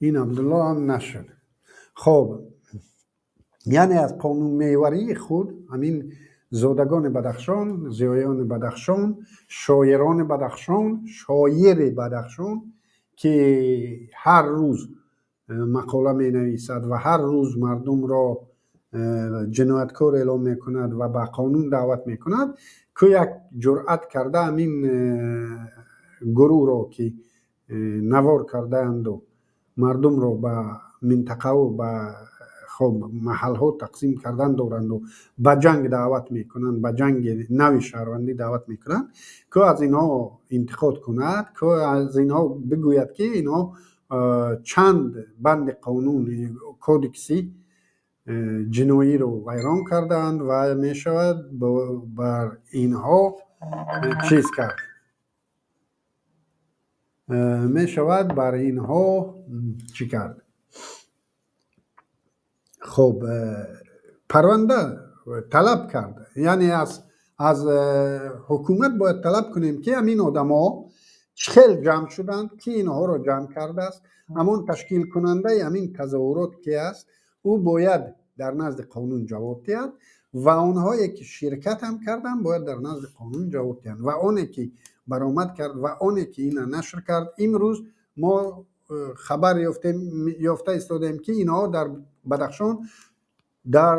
ин Абдуллоҳ ҳам нашуд. Хоб, яъне аз қонунмеварии худ ҳамин зодагони Бадахшон, зиёёни Бадахшон, шоирони Бадахшон, шоири Бадахшон, ки ҳар рӯз мақола менависад ва ҳар рӯз мардумро ҷинояткор эълом мекунад ва ба қонун даъват мекунад, ку як ҷуръат карда ҳамин гурӯҳро, ки навор кардаанду мардумро ба минтақаву ба хоб маҳалҳо тақсим кардан доранду ба ҷанг даъват мекунанд, ба ҷанги нави шаҳрвандӣ даъват мекунанд, ку аз инҳо интиқод кунад, ку аз инҳо бигӯяд, ки инҳо чанд банди қонун, кодекси ҷиноиро вайрон кардаанд ва мешавад бар инҳо чиз кард, мешавад бар инҳо чӣ кард? Хоб, парванда талаб кард. Яъне аз ҳукумат бояд талаб кунем, ки ҳамин одамҳо чӣ хел ҷамъ шуданд, ки инҳоро ҷамъ кардааст, ҳамон ташкилкунандаи ҳамин тазоҳурот ки аст, ӯ бояд дар назди қонун ҷавоб диҳад ва онҳое ки ширкат ҳам карданд, бояд дар назди қонун ҷавоб диҳанд, ва оне ки баромад кард, ва оне ки ина нашр кард. Имрӯз мо хабар ёфта истодем, ки инҳо дар Бадахшон дар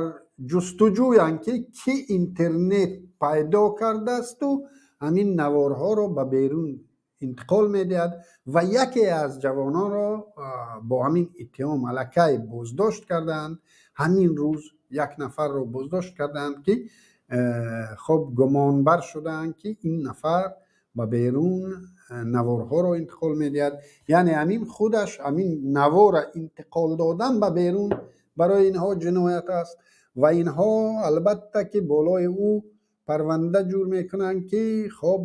ҷустуҷӯянд, ки кӣ интернет пайдо кардаасту ҳамин наворҳоро ба берун интиқол медиҳад, ва яке аз ҷавононро бо ҳамин иттиҳом аллакай боздошт кардаанд. Ҳамин рӯз як нафарро боздошт кардаанд, ки хоб гумонбар шудаанд, ки ин нафар ба берун наворҳоро интиқол медиҳад. Яъне ҳамин худаш ҳамин навора интиқол додан ба берун барои инҳо ҷиноят аст ва инҳо албатта ки болои ӯ парванда ҷур мекунанд, ки хоб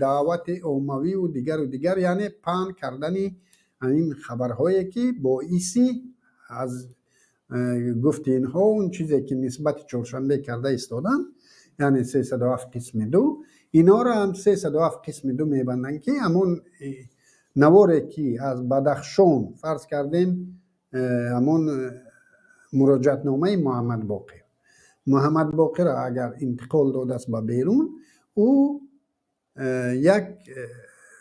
даъвати оммавиву дигару дигар, яъне паҳн кардани ҳамин хабарҳое ки боиси аз гуфти инҳо он чизе ки нисбати Чоршанбе карда истоданд, яъне 307 қисми 2, инҳоро ҳам 307 қисми 2 мебанданд, ки ҳамон наворе ки аз Бадахшон фарз кардем, ҳамон муроҷиатномаи Муҳаммадбоқир, Муҳаммадбоқирро агар интиқол додааст ба берун, ӯ як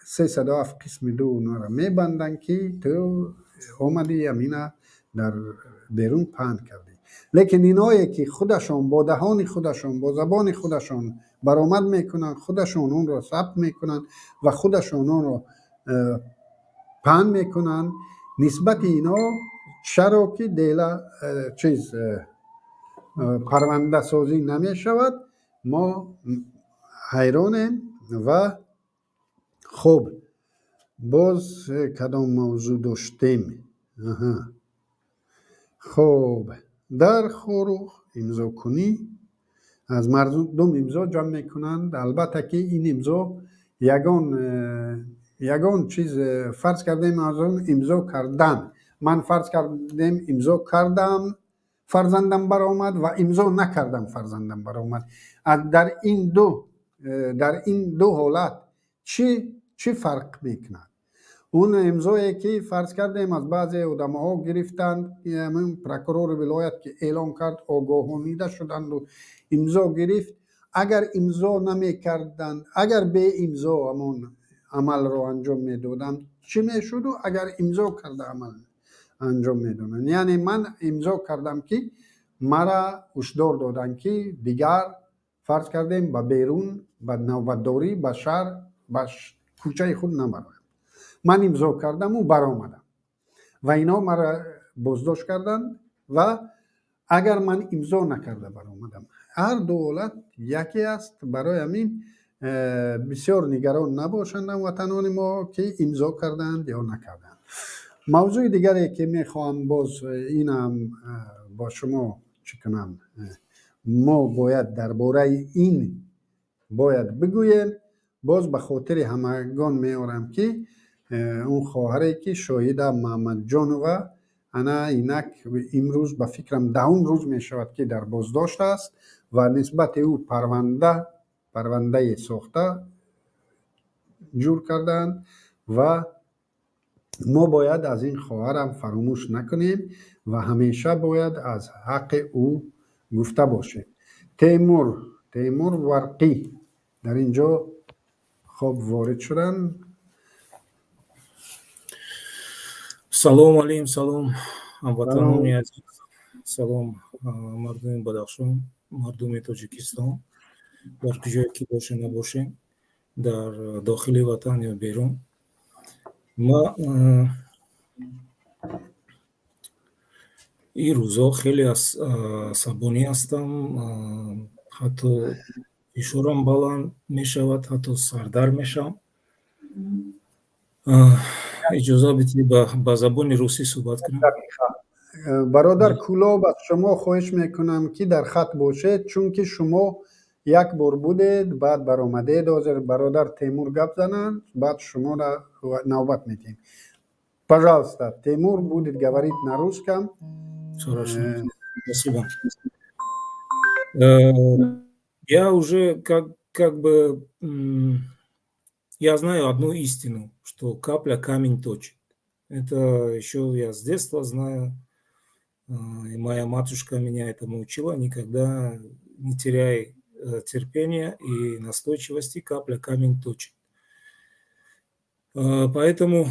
307 қисми 2 онҳоро мебанданд, ки ту омадӣ ҳамина дар берун паҳн кардӣ. Лекин инҳое ки худашон бо даҳони худашон, бо забони худашон баромад мекунанд, худашон онро сабт мекунанд ва худашон онро паҳн мекунанд, нисбати инҳо чаро ки дела чиз парвандасозӣ намешавад, мо ҳайронем. Ва хуб, боз кадом мавзӯъ доштем? Хуб, дар Хоруғ имзокунӣ аз мардум имзо ҷамъ мекунанд. Албатта ки ин имзо ягон чиз, фарз кардем, аз он имзо кардан, ман фарз кардем имзо кардам, фарзандам баромад, ва имзо накардам, фарзандам баромад. Дар ин ду ҳолат чӣ фарқ мекунад? Он имзое ки фарз кардем аз баъзе одамҳо гирифтанд, ҳамин прокурори вилоят ки эълон кард, огоҳонида шуданду имзо гирифт, Агар имзо намекарданд, агар беимзо ҳамон амалро анҷом медодам, чӣ мешуду агар имзо карда амал анҷом медоданд? Яъне ман имзо кардам, ки мара ҳушдор доданд, ки дигар, фарз кардем, ба берун, ба навбатдорӣ, ба шаҳр, ба кӯчаи худ набароям. Ман имзо кардаму баромадам ва инҳо мара боздошт карданд. Ва агар ман имзо накарда баромадам, ҳар ду ҳолат яке аст. Барои ҳамин бисёр нигарон набошанд ҳамватанони мо, ки имзо карданд ё накарданд. Мавзӯи дигаре, ки мехоҳам боз инам бо шумо чӣ кунам, мо бояд дар бораи ин бояд бигӯем. Боз ба хотири ҳамагон меорам, ки он хоҳаре, ки Шоҳида Маҳмадҷонова, ана инак имрӯз, ба фикрам, 10-ум рӯз мешавад, ки дар боздошт аст ва нисбати ӯ парвандае сохта ҷур кардаанд. Ва мо бояд аз ин хоҳарам фаромӯш накунем ва ҳамеша бояд аз ҳаққи ӯ гуфта бошем. Темур Варқӣ дар ин ҷо хоб ворид шуданд. Салом алейкум, салом, ҳамватанони азиз, салом, мардуми Бадахшон, мардуми Тоҷикистон, дар куҷое ки боше набошем, дар дохили ватан ё берун. Ма ин рӯзҳо хеле асабонӣ ҳастам, ҳатто фишорам баланд мешавад, ҳатто сардар мешавам. Иҷоза бидиҳед, ба забони русӣ суҳбат кунам. Бародар Кулоб, аз шумо хоҳиш мекунам, ки дар хат бошед, чунки шумо як бор будед, баъд баромадед. Ҳозир бародар Темур гап зананд, баъд шуморо навбат медиҳем. Пожалуйста, Темур будет говорить на русском. Хорошо, спасибо. Я уже как бы я знаю одну истину, что капля камень точит. Это еще я с детства знаю. И моя матушка меня этому учила: никогда не теряй терпения и настойчивости, капля камень точит. Поэтому,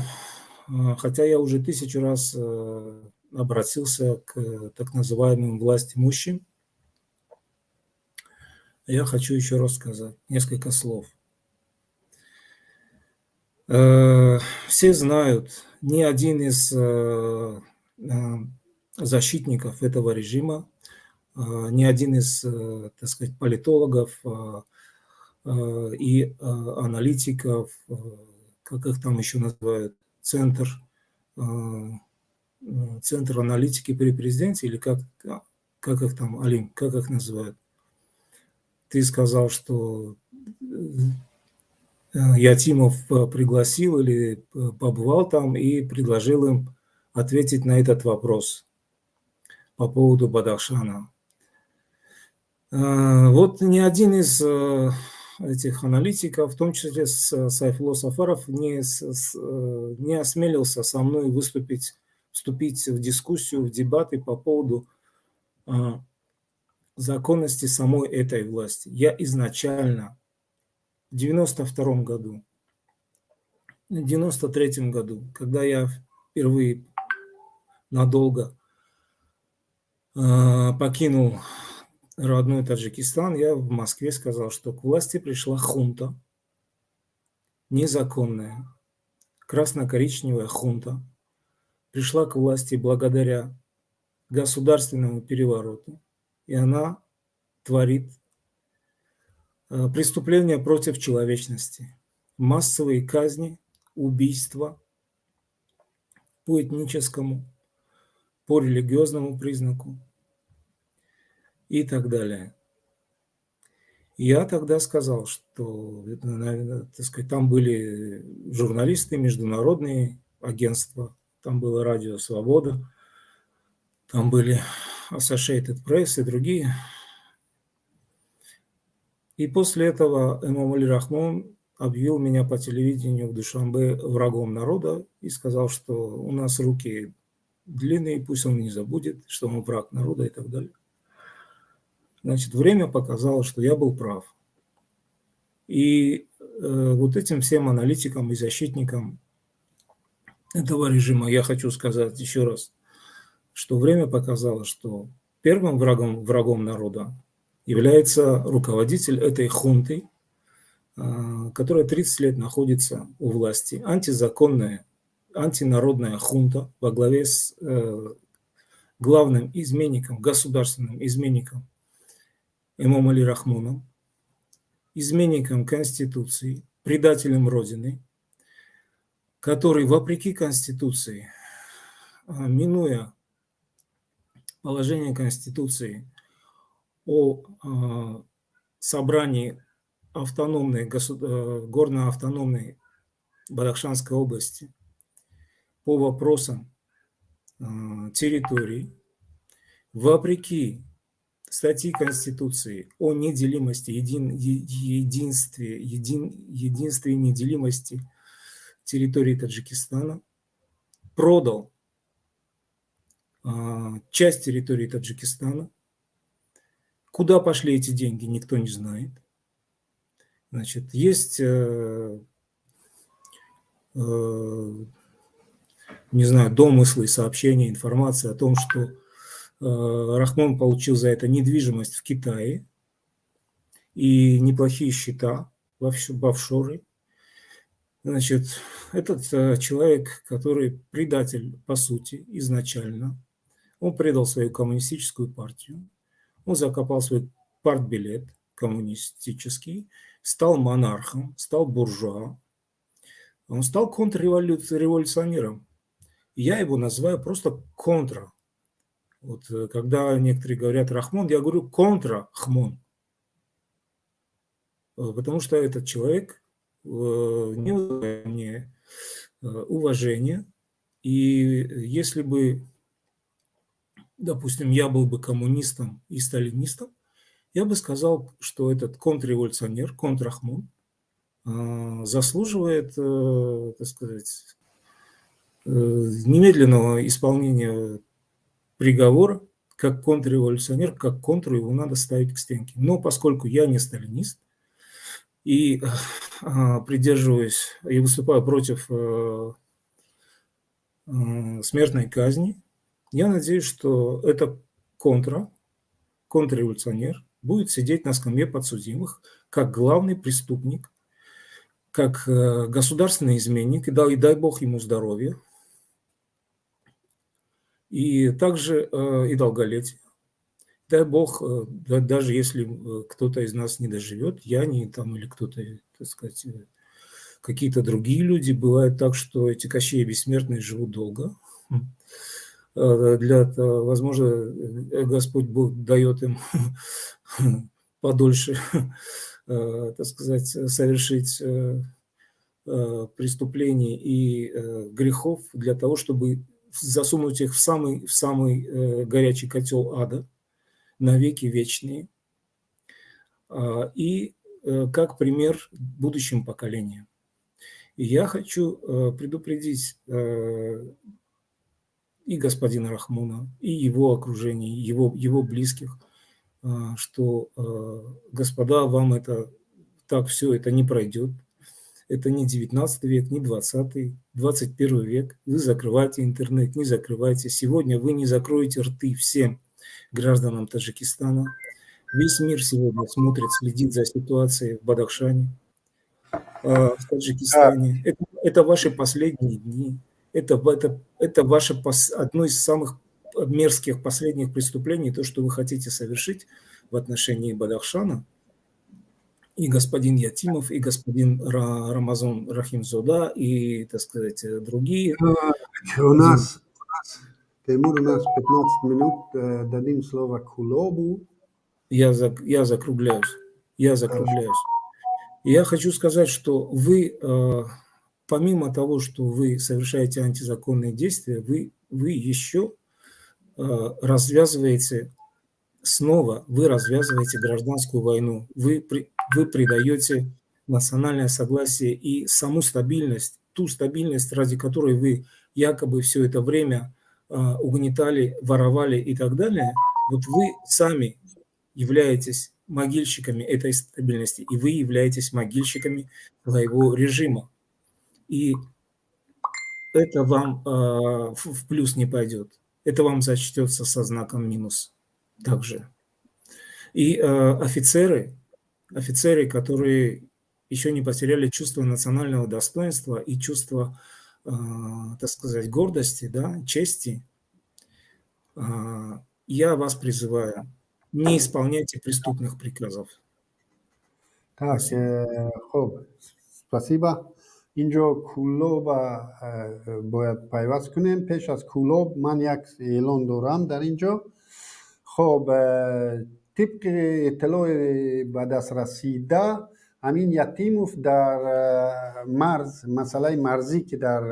хотя я уже тысячу раз обратился к так называемым власть имущим, я хочу еще раз сказать несколько слов. Все знают, ни один из защитников этого режима, ни один из, так сказать, политологов и аналитиков, как их там еще называют, центр аналитики при президенте, или как их там, Алим, как их называют? Ты сказал, что Ятимов пригласил или побывал там и предложил им ответить на этот вопрос по поводу Бадахшана. Вот ни один из этих аналитиков, в том числе Сайфулло Сафаров, не осмелился со мной выступить, вступить в дискуссию, в дебаты по поводу законности самой этой власти. Я изначально в 92 году, в 93 году, когда я впервые надолго покинул родной Таджикистан, я в Москве сказал, что к власти пришла хунта, незаконная, красно-коричневая хунта, пришла к власти благодаря государственному перевороту, и она творит преступления против человечности, массовые казни, убийства по этническому, по религиозному признаку и так далее. Я тогда сказал, что, так сказать, там были журналисты, международные агентства, там было радио «Свобода», там были Associated Press и другие. И после этого Эмомали Рахмон объявил меня по телевидению в Душанбе врагом народа и сказал, что у нас руки длинные, пусть он не забудет, что он враг народа и так далее. Значит, время показало, что я был прав. И вот этим всем аналитикам и защитникам этого режима я хочу сказать еще раз, что время показало, что первым врагом народа является руководитель этой хунты, которая 30 лет находится у власти, антизаконная, антинародная хунта во главе с главным изменником, государственным изменником Эмомали Рахмоном, изменником Конституции, предателем Родины, который, вопреки Конституции, минуя положение Конституции о собрании автономной, горно-автономной Бадахшанской области по вопросам территорий, вопреки статьи Конституции о неделимости, единстве и неделимости территории Таджикистана, продал часть территории Таджикистана. Куда пошли эти деньги, никто не знает. Значит, есть, не знаю, домыслы, сообщения, информация о том, что Рахмон получил за это недвижимость в Китае и неплохие счета в офшоры. Значит, этот человек, который предатель по сути изначально, он предал свою коммунистическую партию, он закопал свой партбилет коммунистический, стал монархом, стал буржуа, он стал контрреволюционером. Я его называю просто контра. Вот когда некоторые говорят Рахмон, я говорю контра-хмон. Потому что этот человек не вызывает мне уважения. И если бы, допустим, я был бы коммунистом и сталинистом, я бы сказал, что этот контрреволюционер, контрахмон, заслуживает, так сказать, немедленного исполнения приговора как контрреволюционер, как контру его надо ставить к стенке. Но поскольку я не сталинист и придерживаюсь и выступаю против смертной казни, я надеюсь, что это контрреволюционер будет сидеть на скамье подсудимых как главный преступник, как государственный изменник, и дай бог ему здоровья, и также и долголетия. Дай бог, даже если кто-то из нас не доживет, я не там или кто-то, так сказать, какие-то другие люди, бывает так, что эти кощеи бессмертные живут долго. Для, возможно, Господь Бог дает им подольше, так сказать, совершить преступлений и грехов для того, чтобы засунуть их в самый горячий котел ада навеки вечные. И как пример будущим поколениям. И я хочу предупредить и господина Рахмона, и его окружение, его близких, что, господа, вам это так все это не пройдет. Это не 19 век, не 20, 21 век. Вы закрываете интернет, не закрывайте. Сегодня вы не закроете рты всем гражданам Таджикистана. Весь мир сегодня смотрит, следит за ситуацией в Бадахшане, в Таджикистане. Это ваши последние дни. Это ваше одно из самых мерзких последних преступлений, то, что вы хотите совершить в отношении Бадахшана. И господин Ятимов, и господин Рамазон Рахимзода, и, так сказать, другие. У нас, Тимур, у нас 15 минут, дадим слово Кулобу. Я закругляюсь. Я закругляюсь. Я хочу сказать, что вы, помимо того, что вы совершаете антизаконные действия, вы еще развязываете снова, вы развязываете гражданскую войну, вы предаете национальное согласие и саму стабильность, ту стабильность, ради которой вы якобы все это время угнетали, воровали и так далее, вот вы сами являетесь могильщиками этой стабильности, и вы являетесь могильщиками своего режима. И это вам в плюс не пойдет. Это вам зачтется со знаком минус также. И офицеры, которые еще не потеряли чувство национального достоинства и чувство, так сказать, гордости, да, чести, я вас призываю, не исполняйте преступных приказов. Так, хуб, спасибо. Инҷо Кӯлоба бояд пайваст кунем. Пеш аз Кӯлоб ман як эълон дорам дар ин ҷо. Хоб, тибқи иттилои ба даст расида, ҳамин Ятимов дар марз, масъалаи марзӣ, ки дар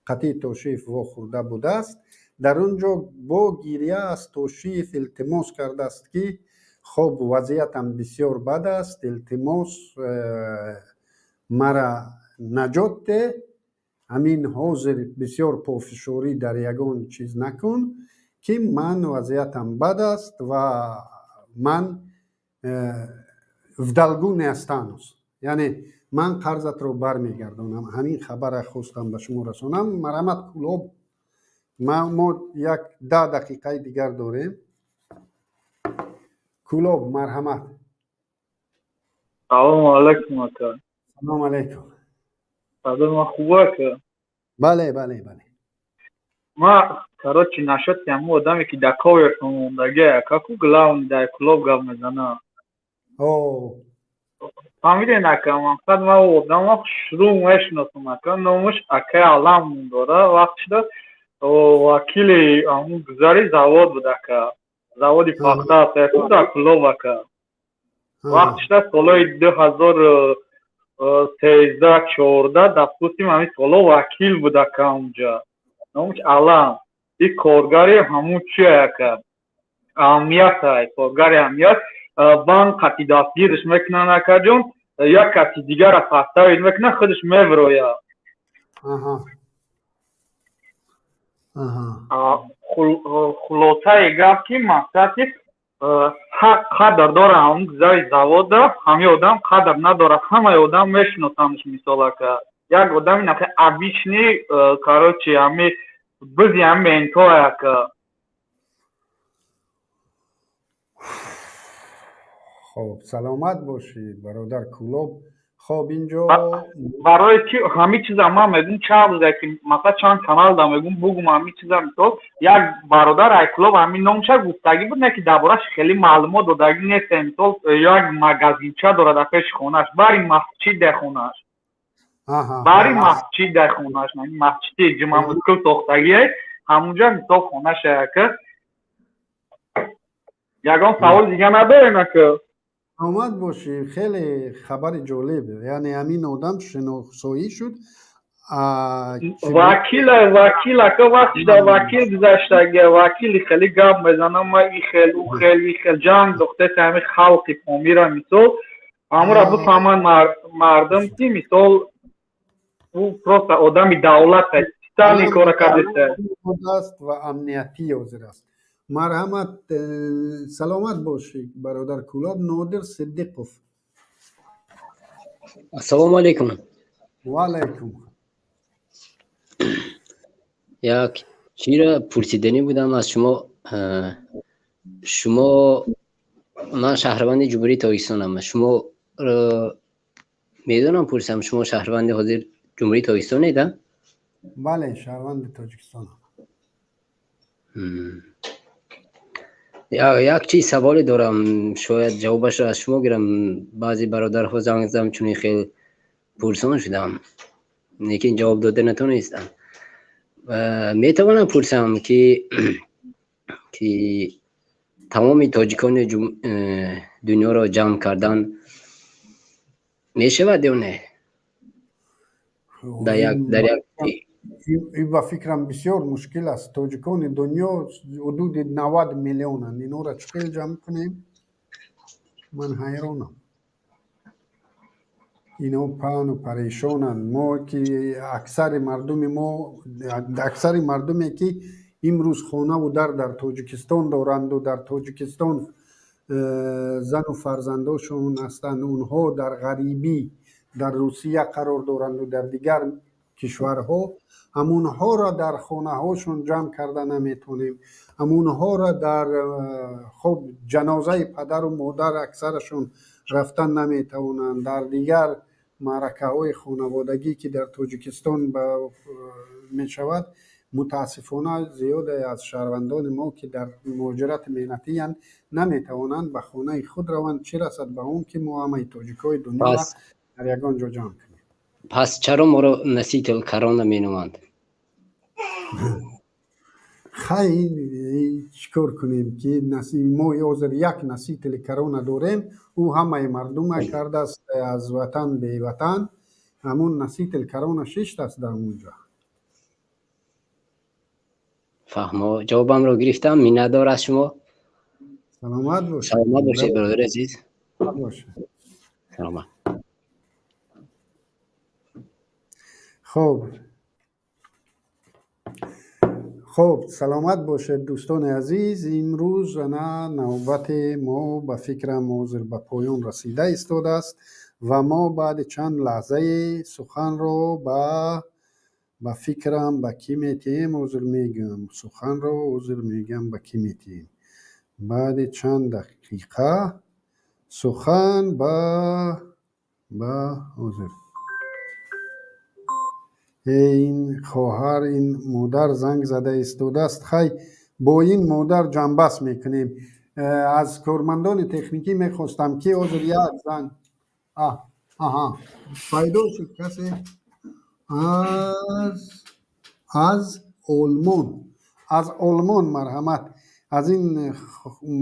қатъи Тошиев вохӯрда будааст, дар он ҷо бо гиря аз Тошиев илтимос кардааст, ки хоб, вазъиятам бисёр бад аст, илтимос, мара наҷот деҳ, ҳамин ҳозир бисёр пофишорӣ дар ягон чиз накун, ки ман вазъиятам бад аст ва ман в долгу не останусь, яъне ман қарзатро бармегардонам. Ҳамин хабара хостам ба шумо расонам. Марҳамат, Кӯлоб, мо як 10 дақиқаи дигар дорем. Кӯлоб, марҳамат. Салому алайкум, ака. Салому алайкум. Садои ман хуб, ака? Бале. Ма, короче, насчёти ҳамун одаме, ки дар ковертон мондагӣ, ака, ку главный дар Кӯлоб гап мезана. Фаҳмиден, ака? Мақсад, ман одама шурӯъ мешиносам, ака. Номаш акаи Алам ном дора. Вақт шуда вакили ҳамун гузари завод буд, ака, заводи пахта аст дар Кӯлоб, ака. Вақт шуда солҳои 2013, 14, допустим, ҳамин солҳо вакил буд, ака, унҷа. Номаш Алам. И коргари ҳамун чия, ака, амниятай, коргари амният. Банк қати дастгирш мекунанд, акаҷон, як каси дигара подставить мекунад, худаш мебирояд. Хулосаи гап, ки мақсад, ки ҳақ қадр дора ҳамун гузари завода, ҳамин одам қадр надорад, ҳамаи одам мешиносандш. Мисол, ака, як одами нака обычный, короче, ҳами бизи ҳами ментоа, ака. Хоб, саломат бошӣ, бародар Кӯлоб. Хоб, инҷо Барои ки ҳамин чиза ман мегум, чанд рӯзе ки, масалан, чанд канал да мегум, бугум ҳамин чиза. Мисол, як бародар ай Кӯлоб ҳамин номша гуфтагӣ буд, не ки дар борааш хеле маълумот додагӣ нест. Мисол, як магазинча дорад дар пеши хонааш, бари масҷид дар хонааш, бари масҷид дар хонааш, масҷиди Ҷумъамузкул сохтагие, ҳамунҷа, мисол, хонаша, ака. Ягон савол дига надорем, ака? Саломат бошӣ, хеле хабари ҷолиб. Яъне ҳамин одам шиносоӣ шуд. Вакила, вакил, ака, вақт шуда вакил гузаштага, вакили хеле гап мезанам, ма и хел, ӯ хел, и хел ҷанг дохтеси ҳами халқи Помира. Мисол, ҳамура бифаҳманд мардум, ки, мисол, ӯ просто одами давлат специально кора кардеста. Аст ва амниятӣ ҳозир аст. Марҳамат, саломат бошӣ, бародар Кӯлоб. Нодир Сиддиқов. Ассалому алайкум. Ва алайкум. Як чиро пурсиданӣ будам аз шумо. Шумо, ман шаҳрванди Ҷумҳурии Тоҷикистонам, шумо медонам, пурсам, шумо шаҳрванди ҳозир Ҷумҳурии Тоҷикистонед, а? Бале, шаҳрванди Тоҷикистонам. Як чиз саволе дорам, шояд ҷавобашро аз шумо гирам. Баъзе бародарҳо занг задам, чунин хел пурсон шудам, лекин ҷавоб дода натонистам. Метавонам пурсам, ки тамоми тоҷикони дунёро ҷамъ кардан мешавад ё не дар як? Ин ба фикрам бисёр мушкил аст. Тоҷикони дунё ҳудуди 90 миллионанд, инҳоро чӣ хел ҷамъ кунем? Ман ҳайронам, инҳо паҳну парешонанд. Мо ки аксари мардуми мо, аксари мардуме, ки имрӯз хонаву дар дар Тоҷикистон доранду дар Тоҷикистон. Зану фарзандошон ҳастанд, онҳо дар ғарибӣ дар Русия қарор доранду дар дигар кишварҳо. Ҳамонҳоро дар хонаҳошон ҷамъ карда наметавонем, ҳамонҳоро дар хоб ҷанозаи падару модар аксарашон рафтан наметавонанд. Дар дигар маъракаҳои хонаводагӣ, ки дар Тоҷикистон мешавад, мутаассифона зиёде аз шаҳрвандони мо, ки дар муҳоҷирати меҳнатиянд, наметавонанд ба хонаи худ раванд, чӣ расад ба он ки мо ҳамаи тоҷикҳои дунёро дар ягон ҷо ҷамъ кунем. Пас чаро моро носитель корона меноманд? Хай, чӣ кор кунем, ки мо ҳозир як носители корона дорем, ӯ ҳамаи мардума кардааст аз ватан беватан. Ҳамун носитель корона шиштааст дар онҷо. Фаҳмо, ҷавобамро гирифтам. Миннатдор аз шумо. Саломат бошед. Саломат бошед, бародари азиз. Саломат. Хуб, саломат бошед, дӯстони азиз. Имрӯз ана навбати мо, ба фикрам, ҳозир ба поён расида истодааст ва мо баъди чанд лаҳзаи суханро ба фикрам ба кӣ метиҳем, ҳозир мегӯям. Суханро ҳозир мегӯям ба кӣ метиҳем. Баъди чанд дақиқа сухан ба ҳозир ин хоҳар, ин модар занг зада истодааст. Хай, бо ин модар ҷамъбаст мекунем. Аз кормандони техникӣ мехостам, ки ҳозир як занг аҳа пайдо шуд, касе аз Олмон, аз Олмон. Марҳамат, аз ин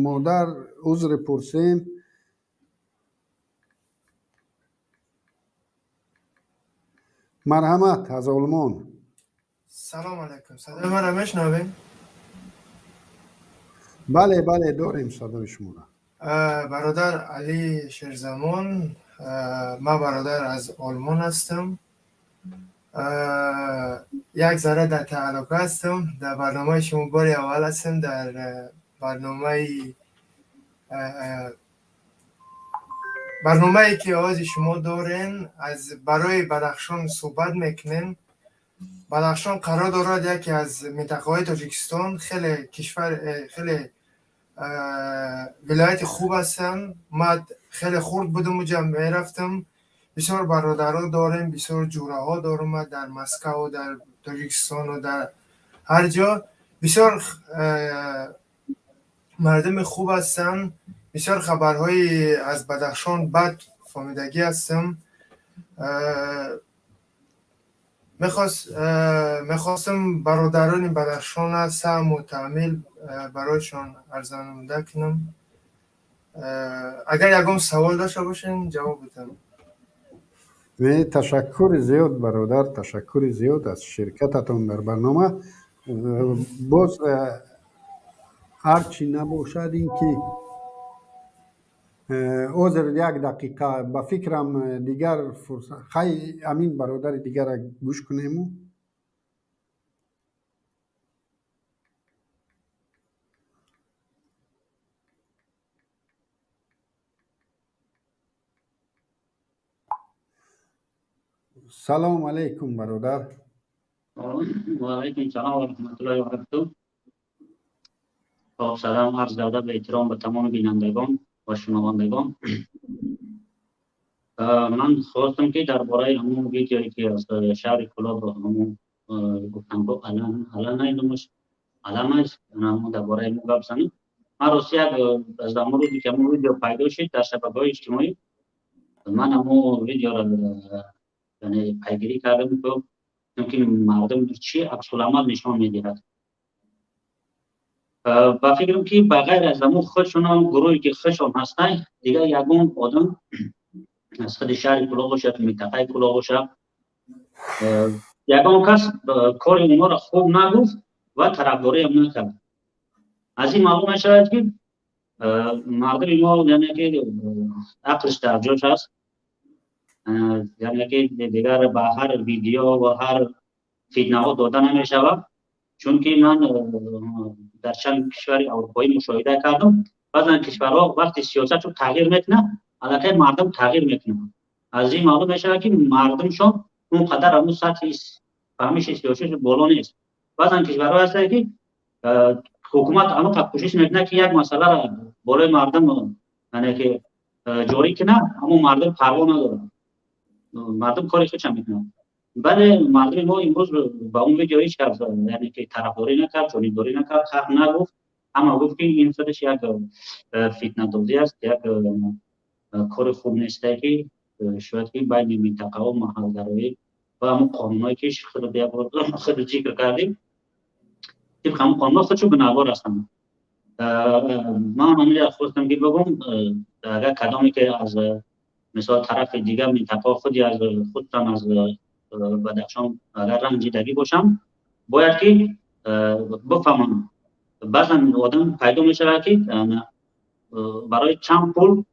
модар узр пурсем. Марҳамат, аз Олмон. Салом алайкум, садои маро мешнавед? Бале, бале, дорем садои шуморо. Бародар Али Шерзамон, ман бародар аз Олмон ҳастам. Як зарра дар тааллуқ ҳастам, дар барномаи шумо бори аввал ҳастам, дар барномае ки овози шумо дорен, аз барои Бадахшон суҳбат мекунем. Бадахшон қарор дорад яке аз минтақаҳои Тоҷикистон, хеле кишвар, хеле вилояти хуб ҳастанд. Ман хеле хурд будам, уҷа мерафтам. Бисёр бародаро дорем, бисёр ҷураҳо дорум дар Москаву дар Тоҷикистону дар ҳар ҷо. Бисёр мардуми хуб ҳастанд. Бисёр хабарҳои аз Бадахшон бад фаҳмидагӣ ҳастам. Мехостам бародарони Бадахшона саҳму таъмил барояшон арзанамуда кунам. Агар ягон савол дошта бошем, ҷавоб бидам. Ташаккури зиёд, бародар, ташаккури зиёд аз ширкататон дар барнома. Боз ҳар чӣ набошад, ин ки ҳозир як дақиқа, ба фикрам, дигар фурсат. Хай, ҳамин бародари дигара гӯш кунему. Салом алейкум, бародар. Ва алайкум салом ва раҳматуллоҳи ва баракатуҳ. Хоб, салом, арз адаб ва эҳтиром ба тамоми бинандагон ва шунавандагон. Ман хостам, ки дар бораи ҳамон видеое, ки аз шаҳри Кӯлоб, ҳамон гуфтам, алан номаш алам аст, ҳамон дар бораи мо гап занем. Ман рости як аз ҳамон рӯзе, ки ҳамон видео пайдо шуд дар шабакаҳои иҷтимоӣ, ман ҳамон видеоро яъне пайгирӣ кардам, ки мардум чӣ аксуламал нишон медиҳад. Ба фикрам, ки ба ғайр аз ҳамон худшонам, гурӯҳе ки худшон ҳастанд, дигар ягон одам аз худи шаҳри Кӯлоб бошад, минтақаи Кӯлоб бошад, ягон кас кори онҳоро хуб нагуфт ва тарафдориам накард. Аз ин маълум мешавад, ки мардуми мо, яъне ки ақлш дар ҷош аст, яъне ки дигар ба ҳар видео ва ҳар фитнаҳо дода намешавад, чунки ман дар чанд кишвари аврупоӣ мушоҳида кардам. Баъзан кишварҳо вақти сиёсатшо тағйир мекунад, аллакай мардум тағйир мекунад. Аз ин маълум мешавад, ки мардумшон он қадар ҳамун сатҳи фаҳмиши сиёсиаш боло нест. Баъзан кишварҳо ҳастанд, ки ҳукумат ҳамон кӯшиш мекунад, ки як масъаларо болои мардум, яъне ки ҷорӣ кунад, аммо мардум парво надорад, мардум кори худша мекунад. Бале, мардуми мо имрӯз ба он видео ҳеҷ кас, яъне ки тарафдорӣ накард, ҷонибдорӣ накард, ҳақ нагуфт. Ҳама гуфт, ки ин худаш як фитнадозӣ аст, як кори хуб несте, ки шояд ки байни минтақаҳо маҳалгароӣ ва ҳамон қонунҳое, ки худ зикр кардем, тибқи ҳамон қонунҳо худшо гунаҳгор ҳастанд. Ман ҳаминро хостам, ки бигӯм. Агар кадоме ки аз мисол тарафи дигар минтақаҳо, худи аз худтан аз Бадахшон агар ранҷидагӣ бошам, бояд ки бифаҳмам, баъзан одам пайдо мешавад, ки барои чанд пул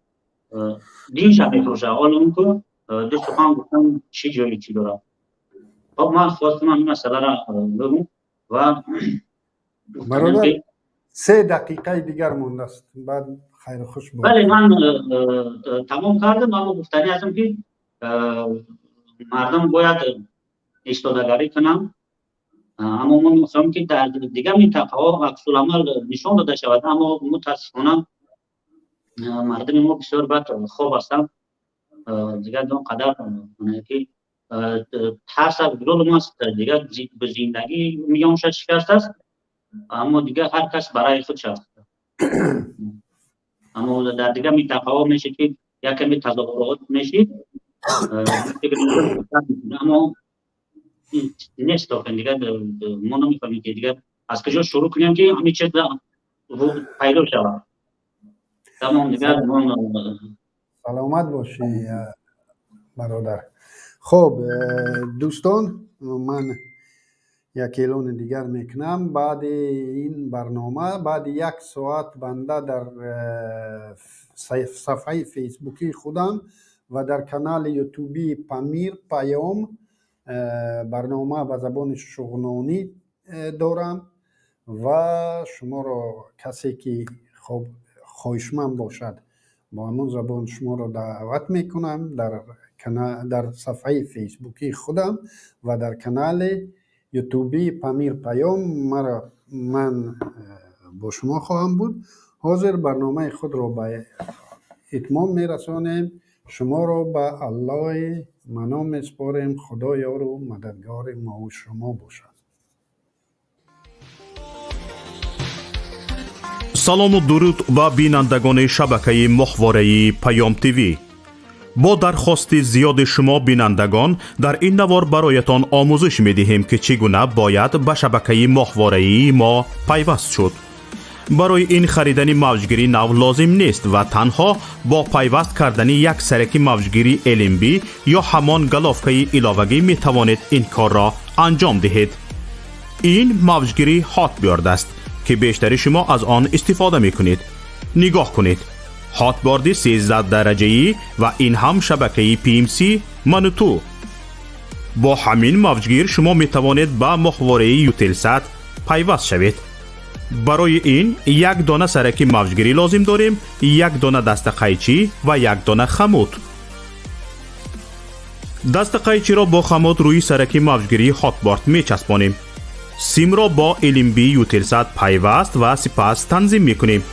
динша мефурӯшад. Ҳоло он ку ду сухан гуфтам, чӣ ҷои чӣ дорад? Хоб, ман хостам ҳамин масъаларо бигӯм ва Бародар, 3 дақиқаи дигар мондааст, баъд хайру хуш. Бале, ман тамом кардам, аммо гуфтанӣ ҳастам, ки мардум бояд истодагарӣ кунанд. Аммо мо мехоҳем, ки дар дигар минтақаҳо аксуламал нишон дода шавад, аммо мутаассифона мардуми мо бисёр бад хоб ҳастанд. Дигар он қадар ки тарс аз зулм аст, дигар зиндагӣ миёнша шикаст аст, аммо дигар ҳар кас барои худш аст. Аммо дар дигар минтақаҳо мешид, ки як ками тазоҳурот мешид, аммо нест. Охир дигар мо намефаҳмем, ки дигар аз куҷо шурӯъ кунем, ки ҳамин чиз пайдо шавад. Тамом, дигар. Саломат бошӣ, бародар. Хуб, дӯстон, ман як эълони дигар мекунам. Баъди ин барнома, баъди як соат, банда дар сафҳаи фейсбукии худам ва дар канали ютубии Памир Паём барнома ба забони шуғнонӣ дорам ва шуморо, касе ки хоб хоҳишманд бошад, бо ҳамон забон шуморо даъват мекунам. Дар сафҳаи фейсбукии худам ва дар канали ютубии Памир Паём маро ман бо шумо хоҳам буд. Ҳозир барномаи худро ба итмом мерасонем. Шуморо ба Аллоҳи Манон месупорем. Худо ёру мададгори мову шумо бошад. Салому дуруд ба бинандагони шабакаи моҳвораи Паём ТВ. Бо дархости зиёди шумо бинандагон, дар ин навор бароятон омӯзиш медиҳем, ки чӣ гуна бояд ба шабакаи моҳвораии мо пайваст шуд. Барои ин харидани мавҷгири нав лозим нест ва танҳо бо пайваст кардани як сараки мавҷгири LNB ё ҳамон головкаи иловагӣ метавонед ин корро анҷом диҳед. Ин мавҷгири Hotbird аст, ки бештари шумо аз он истифода мекунед. Нигоҳ кунед, Hotbird и 13 дараҷаӣ ва ин ҳам шабакаи PMC Мануту. Бо ҳамин мавҷгир шумо метавонед ба моҳвораи Eutelsat пайваст шавед. Барои ин як дона сараки мавҷгирӣ лозим дорем, як дона дастақайчӣ ва як дона хомут. Дастақайчиро бо хомут рӯи сараки мавҷгирии Hotbird мечаспонем, симро бо LNB Eutelsat пайваст ва сипас танзим мекунем.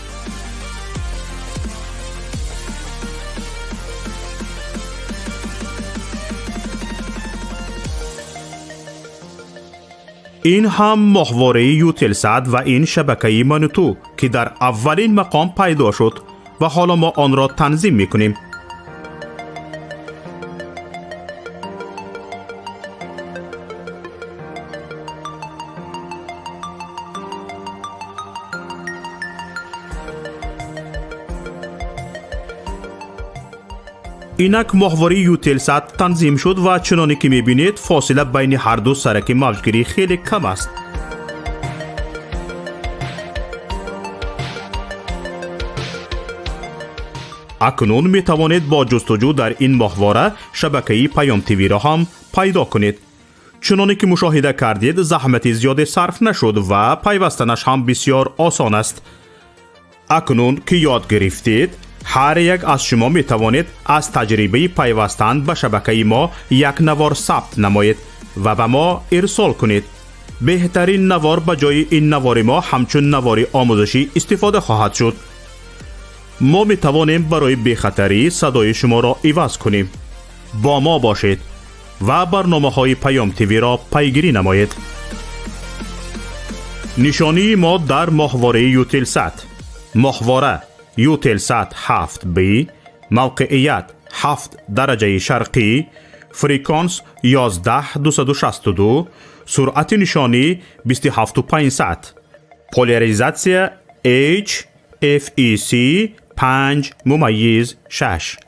Ин ҳам моҳвораи Eutelsat ва ин шабакаи Мануту, ки дар аввалин мақом пайдо шуд ва ҳоло мо онро танзим мекунем. Инак моҳвораи Eutelsat танзим шуд ва чуноне ки мебинед, фосила байни ҳарду сараки мавҷгирӣ хеле кам аст. Акнун метавонед бо ҷустуҷӯ дар ин моҳвора шабакаи Паём ТВ-ро ҳам пайдо кунед. Чуноне ки мушоҳида кардед, заҳмати зиёде сарф нашуд ва пайвастанаш ҳам бисёр осон аст. Акнун ки ёд гирифтед, ҳар як аз шумо метавонед аз таҷрибаи пайвастан ба шабакаи мо як навор сабт намоед ва ба мо ирсол кунед. Беҳтарин навор ба ҷои ин навори мо ҳамчун навори омӯзишӣ истифода хоҳад шуд. Мо метавонем барои бехатарӣ садои шуморо иваз кунем. Бо мо бошед ва барномаҳои Паём ТВ-ро пайгирӣ намоед. Нишонии мо дар моҳвораи Ютелсат: моҳвора Ютелсат 7 б, мавқеият 7 дараҷаи шарқӣ, фреквенс 11 262, суръати нишонӣ 27 500, поляризатсия H FEC 5.6.